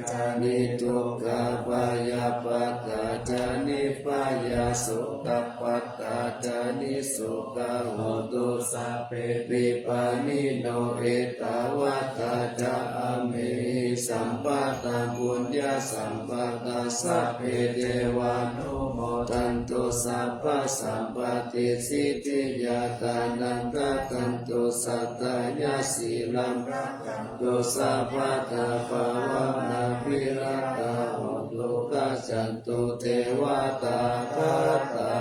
Ca niddukkhā bhayappattā ca nibbhayā sokappattā ca nissokā hontu sabbepi pāṇino. Ettāvatā ca amhehi sambhataṃ puññasampadaṃ sabbe devānumodantu sabbasampattisiddhiyā. Dānaṃ dadantu saddhāya sīlaṃ rakkhantu sabbadā bhāvanābhiratā hontu gacchantu devatāgatā.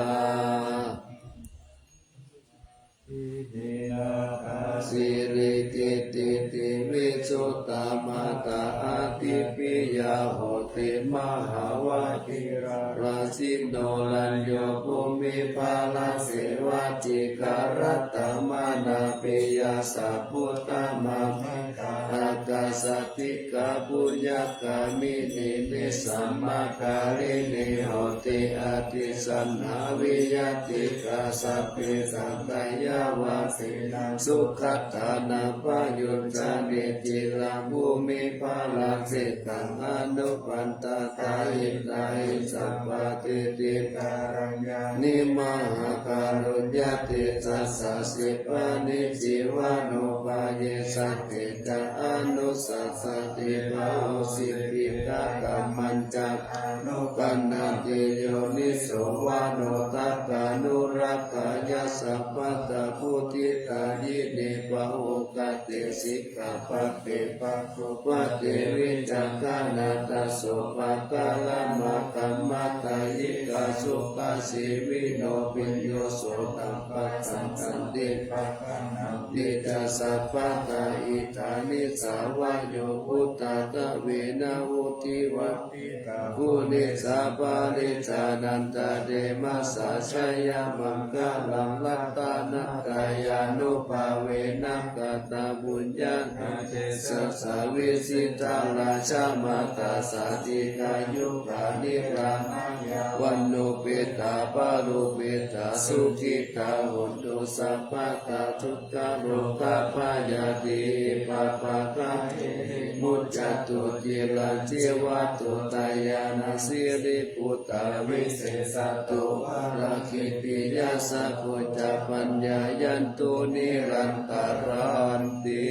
Siridhitiṭṭhibhi suddhā mātā ādipiya hote mahāvajirarājino rañño bhūmiphalaṃ sevati ka rakkhaṃ maṇā piyassa buddha mā me ka ākāsaṭṭhikā puññagāminī nissamakārinī hote adhisannā viyaṭṭhikā sabbe sattā yāva sena sugatānaṃ payuñcane ciraṃ bhūmiphalaṃ sitaṃ anupantātā hitāhi sabbātiṭṭhi karaññāni mahākaruññatejasā sippaṇi jīvanupāyesati ca anussasati pahosipika kammañca anupanāti yoniso manodaṭṭhānurakkhaṃ yassa pattha buddhitayini pahukati sikkhāpade pahupati vicakkhaṇa taso pakaramakkhama tayikā sukhajīvino piyo sotapaṭṭha santi pakaraṇampi ca sabbadā. Idāni ca vayo bhūtā dvena uddiva pika khūni saparicchā nanda demassa jayamaṅgalaṃ ratanattayānubhāvena katapuññānā tejasā vijitā rājamātā sādhikā yugā nirāmā yā vaṇṇupetā paruppetā sukhitā hontu sabbadā. Dukkharogabhayā tīhi pāpaggahehi muccantu ciraṃ jīvatu dāyādā siribhūtā visesato varakkhipiyā sakko ca paññāyantu nirantaranti.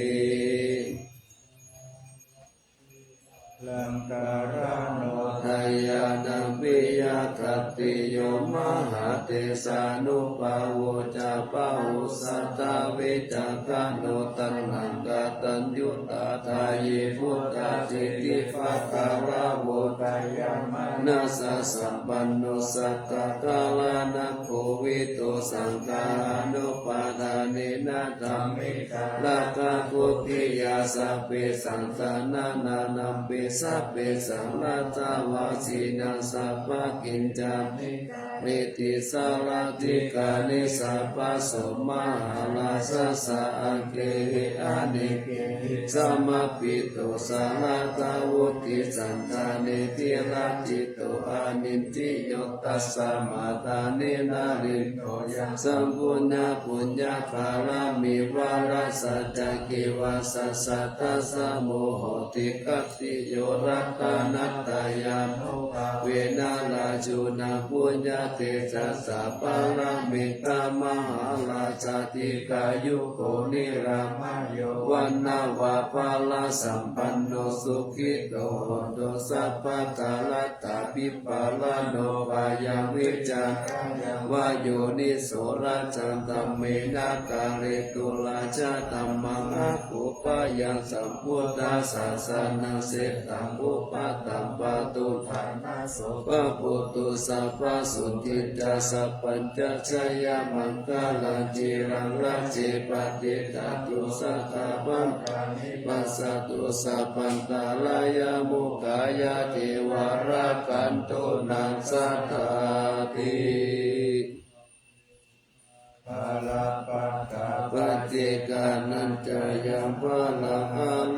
Laṅkarāno dāyādā piyakhattiyo mahātejānubhāvo ca pahosatā vicakkhaṇo taṇhaṅkataññutā dāyī buddhajītibhāgarāmo dāyamānassa sampanno sattā karana kovito saṅghānupādānena dhammikā rakkhāguttiyā sabbesaṃ saṇhānānaṃ pi sabbesaṃ raṭṭhavāsīnaṃ sabbakiñcāni kareti sārathikā nisabbaso mahārājassa aggehi anekehi samāpito sarathā vutti sandhāni cirañjito anindiyo tasmā dāni narindo yaṃ saṃ puññapuññaphalamī varassa ca kivassa sattassa mohoti khattiyo ratanattayānubhāvena rājuna puññatejasā paranimmitā mahārājā dīghāyuko nirāmayo vaṇṇavanto balāsampanno sukhito hotu sabbadā. Ratthabhipālano pāya vijjācāya va yoniso rājadhammena kāretu rājadhammaṃ aggupāyaṃ sambuddhasāsanasetham upaṭṭhappatu ṭhānaso pāpūtu sabbasutta Titta sabbañca jayamaṅgalañca ciraṃ rakke patiṭṭhatu satta bhaddāni passatu sabbantarāyā mokkhaṃ yāceva rakkhantu naṃ sadā ti. Balappattā paccekānañca yaṃ balaṃ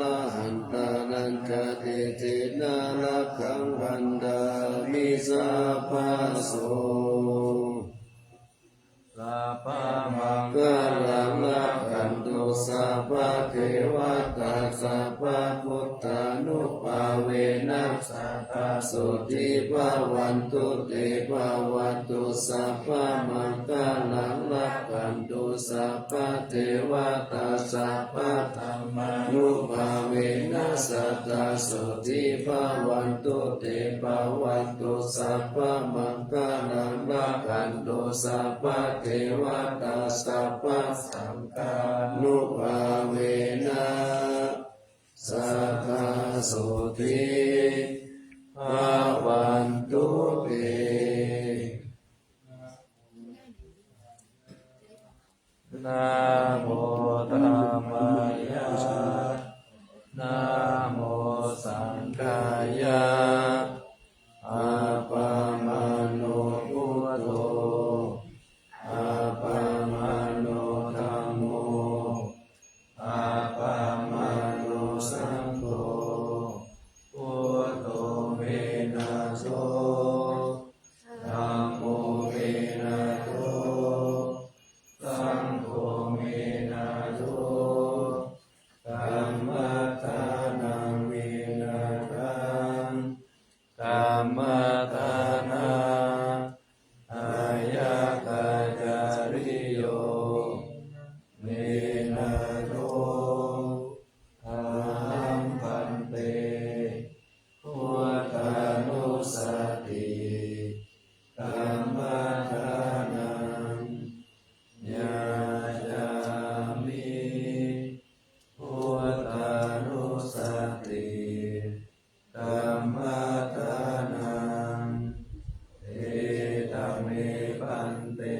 arahantānañca tejena rakkhaṃ bandhāmi sabbaso. Sabbamaṅgalaṃ rakkhantu sabbadevatā sabbabuddhānubhāvena sadā sotthī bhavantu te. Bhavatu sabbamaṅgalaṃ rakkhantu sabbadevatā sabbadhammānubhāvena sadā sotthī bhavantu te. Bhavatu sabbamaṅgalaṃ rakkhantu sabbadevatā sabbasaṅghānubhāvena sadā sotthī bhavantu te. Namo dhammāya, namo saṅghāya, appamāṇo buddho, appamāṇo dhammo, appamāṇo saṅgho, buddho me nātho, dhammo me nātho, saṅgho me nātho, dhammaddhānaṃ me nāthaṃ, dhammaddhāna āyakācariyo me nātho, ahaṃ bhante buddhānussati dhammaddhānaṃ yācāmi. Buddhānussati dhammaddhānaṃ edha me bhante,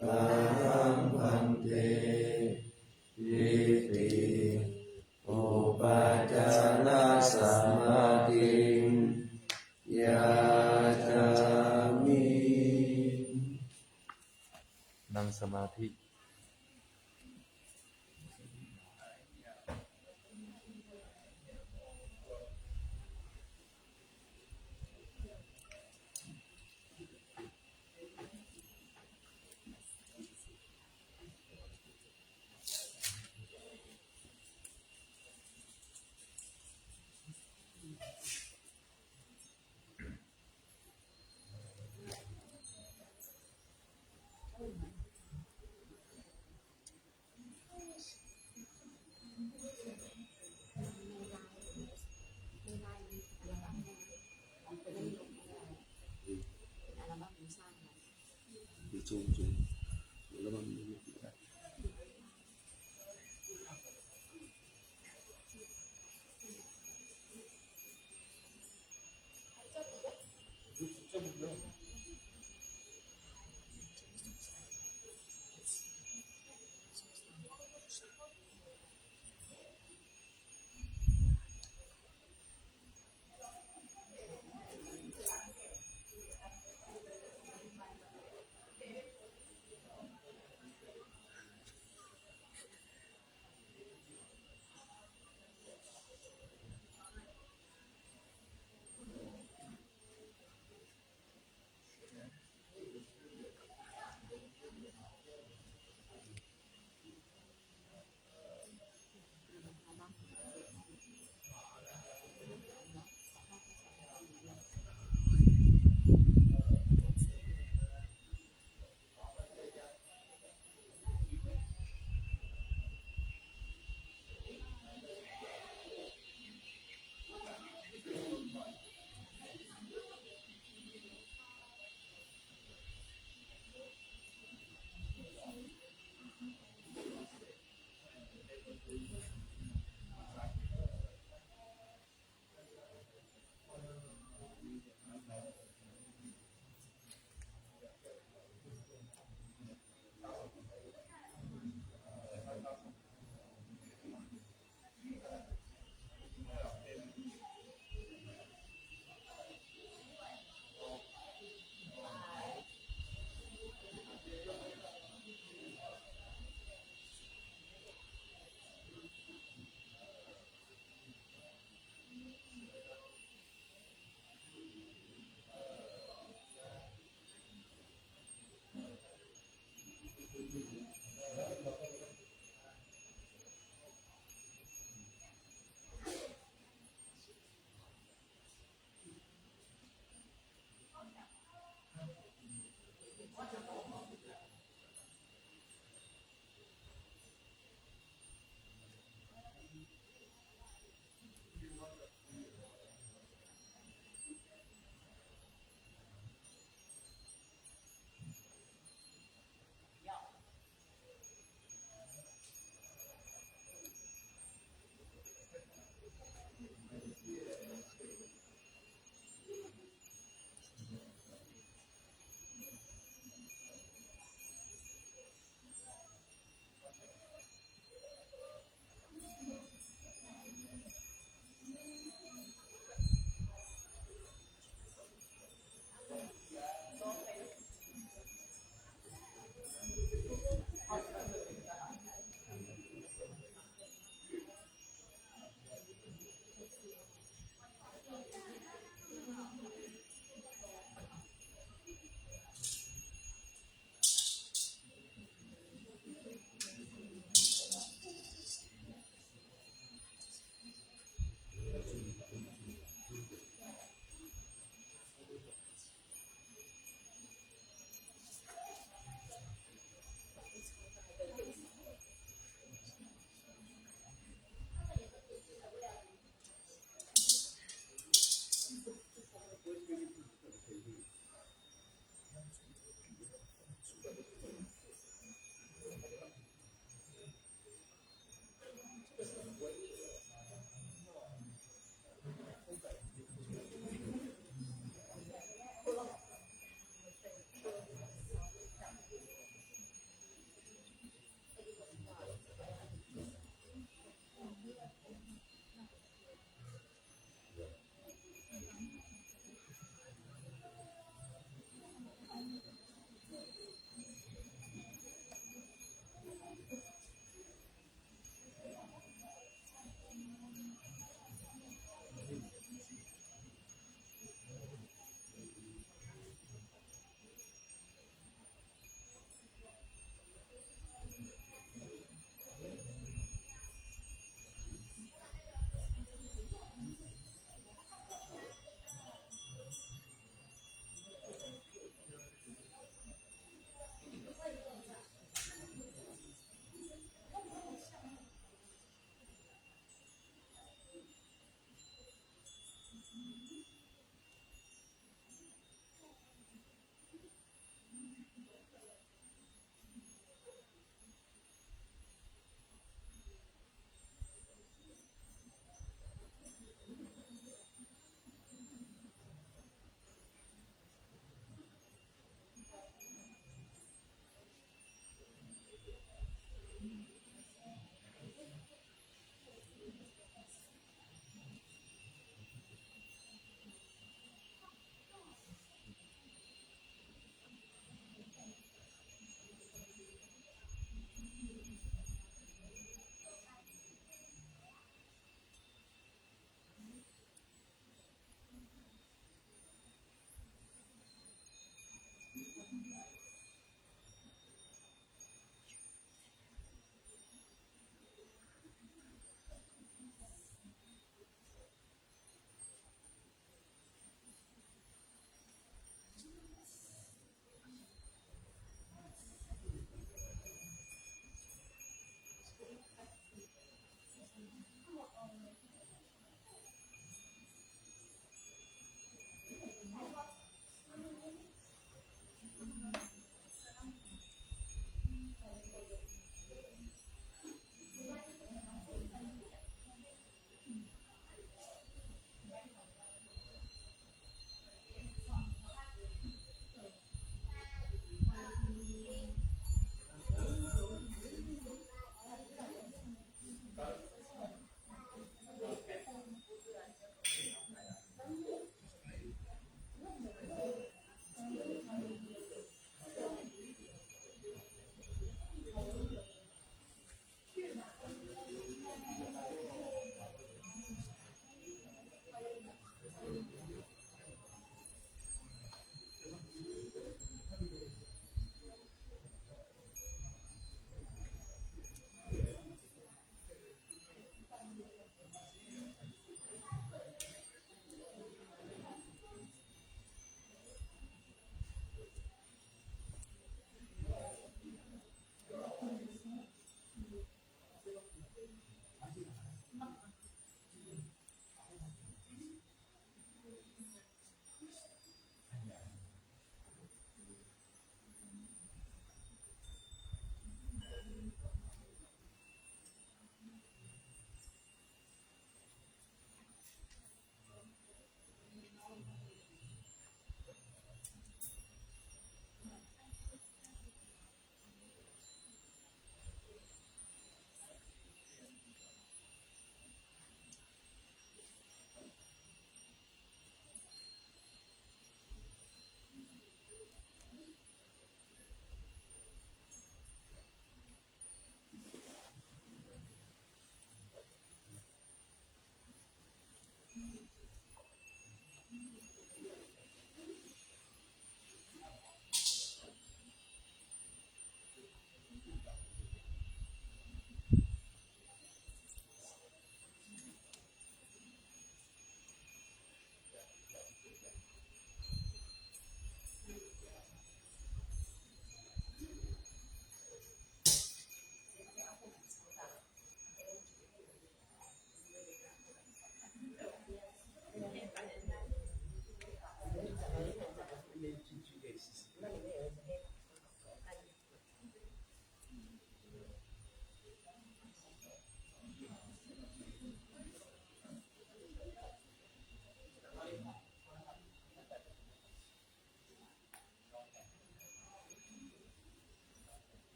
ahaṃ bhante iti upācārasamādhiṃ yācāmi. นั่งสมาธิ Namo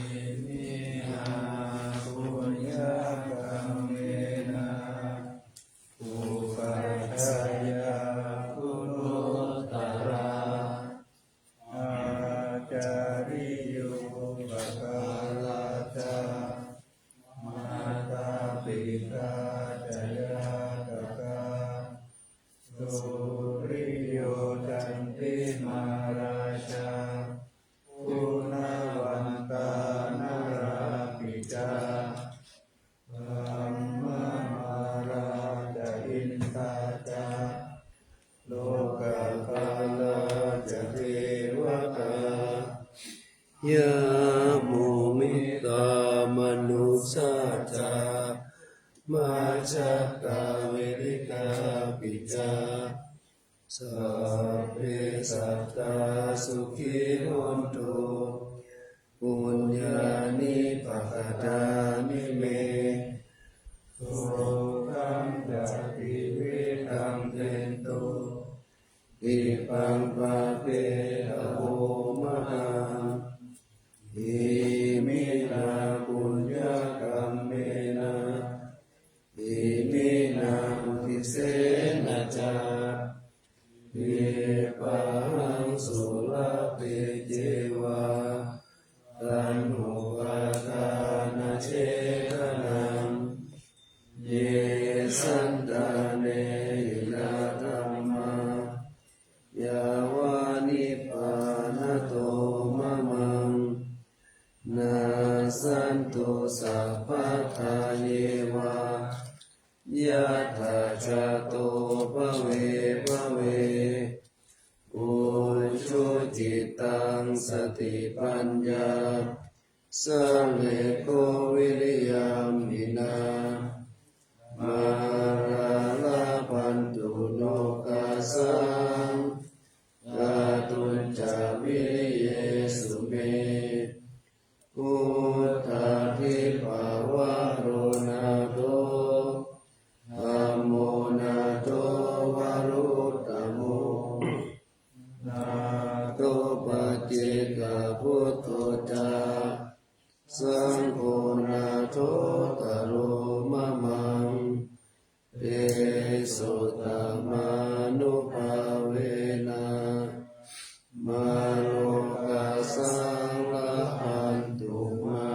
Iminā puññakammena upajjhāyā guṇuttarā ācariyūpakārā ca mātā pitā ca ñātakā suriyo candimā rājā guṇavantā narāpi ca brahmamārā ca indā ca lokapālā ca devatā yamo mittā manussā ca majjhattā verikāpi ca sabbe sattā sukhī hontu puññāni pakatāni me sukhañca tividhaṃ dentu khippaṃ pāpetha vo mamaṃ. Iminā puññakammena iminā uddisena ca khippāhaṃ sulabhe ceva taṇhupādānachedanaṃ ye santāne hinā dhammā yāva nibbānato mamaṃ nassantu sabbadā yeva yattha jāto bhave bhave ujucittaṃ satipaññā sallekho viriyamhinā mārā labhantu nokāsaṃ kātuñca viriyesu me. Buddhādhipavaro nātho dhammo nātho varuttamo nātho paccekabuddho ca saṅgho nāthottaro mamaṃ tesottamānubhāvena mārokāsaṃ labhantu mā.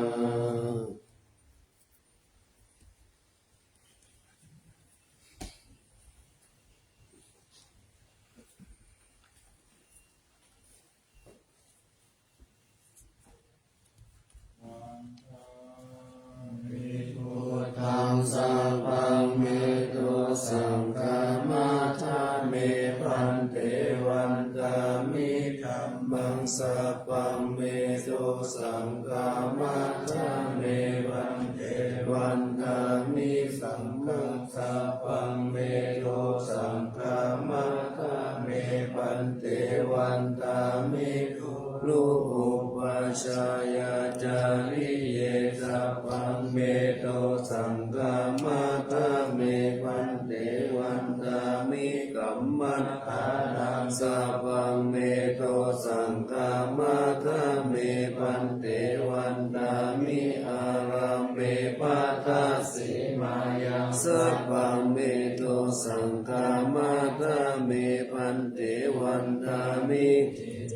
Buddhaṃ sabbaṃ me dosaṃ khamatha me bhante. Vandāmi dhammaṃ sabbaṃ me dosaṃ khamatha me bhante. Vandāmi saṅghaṃ sabbaṃ me dosaṃ khamatha me bhante. Vandāmi guru upajjhāyācariye sabbaṃ me dosaṃ khamatha me bhante. Vandāmi kammaṭṭhānaṃ sabbaṃ me dosaṃ khamatha me bhante. Vandāmi ārāme baddhasīmāyaṃ sabbaṃ me dosaṃ khamatha me bhante. Vandāmi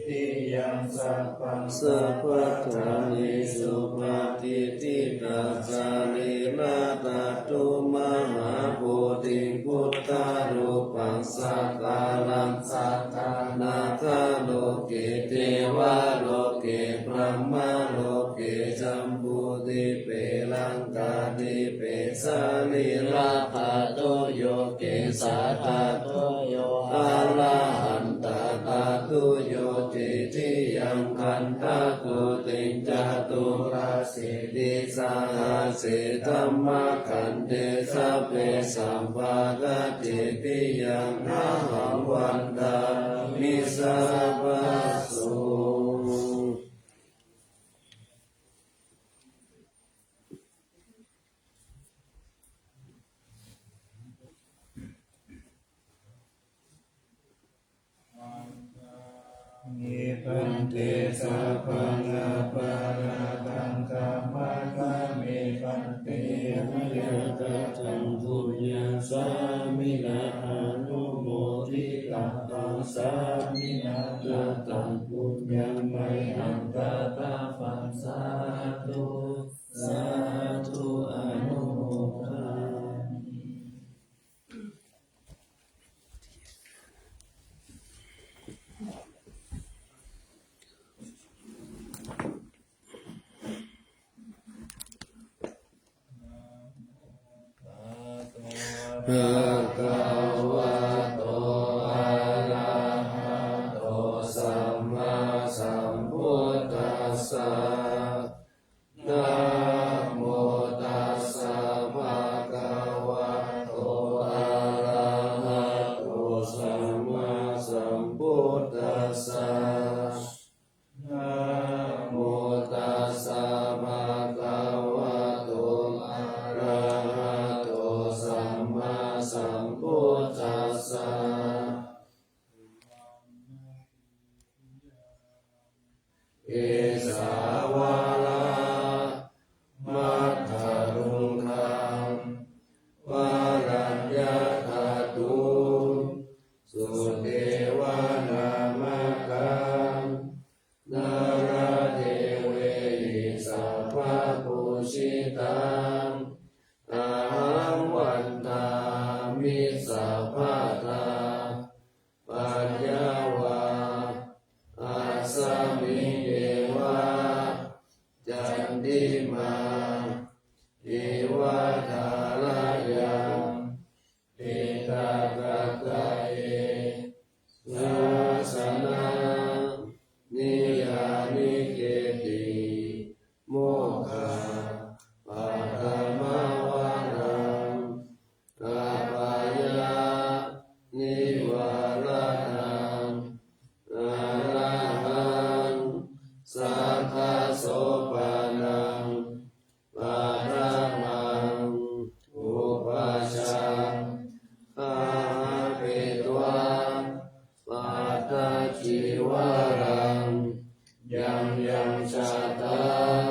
tiyaṃ sabbaṃ sabbaṭṭhānesu patiṭṭhitā sarīradhātu mahābodhiṃ buddharūpaṃ sakalaṃ sadā nātha lo Atthakūṭeñca caturāsītisahasсе dhammakkhandhe sabbe sabbakāretti yaṃ ahaṃ vandāmi sabbaso. Bhante, sabbaṃ aparādhaṃ khamatha me bhante. Mayā kataṃ puññaṃ sāminā anumoditabbaṃ, sāminā kataṃ puññaṃ mayhaṃ dātabbaṃ, sādhu sādhu anumodāmi. Bhagavato arahato sammāsambuddhassa. Namo tassa bhagavato arahato sammāsambuddhassa. Namo tassa bhagavato arahato sammāsambuddhassa. Kesāvantaruṇṇaṃ varaññātadū sudevanāmakam naradevehi sabbapūjitaṃ ahaṃ vandāmi sabbadā. Paññā vā asmiṃ yeva candimā iva thārāyaṃ ettāvatā ca sāsanaṃ niyyāniketti mokkhaparamā varaṃ appayānivāraṇaṃ arahaṃ sakyasopaṇaṃ paṭhamaṃ upajjhaṃ gahetvā pattacīvaraṃ yaṃ yaṃ jātaṃ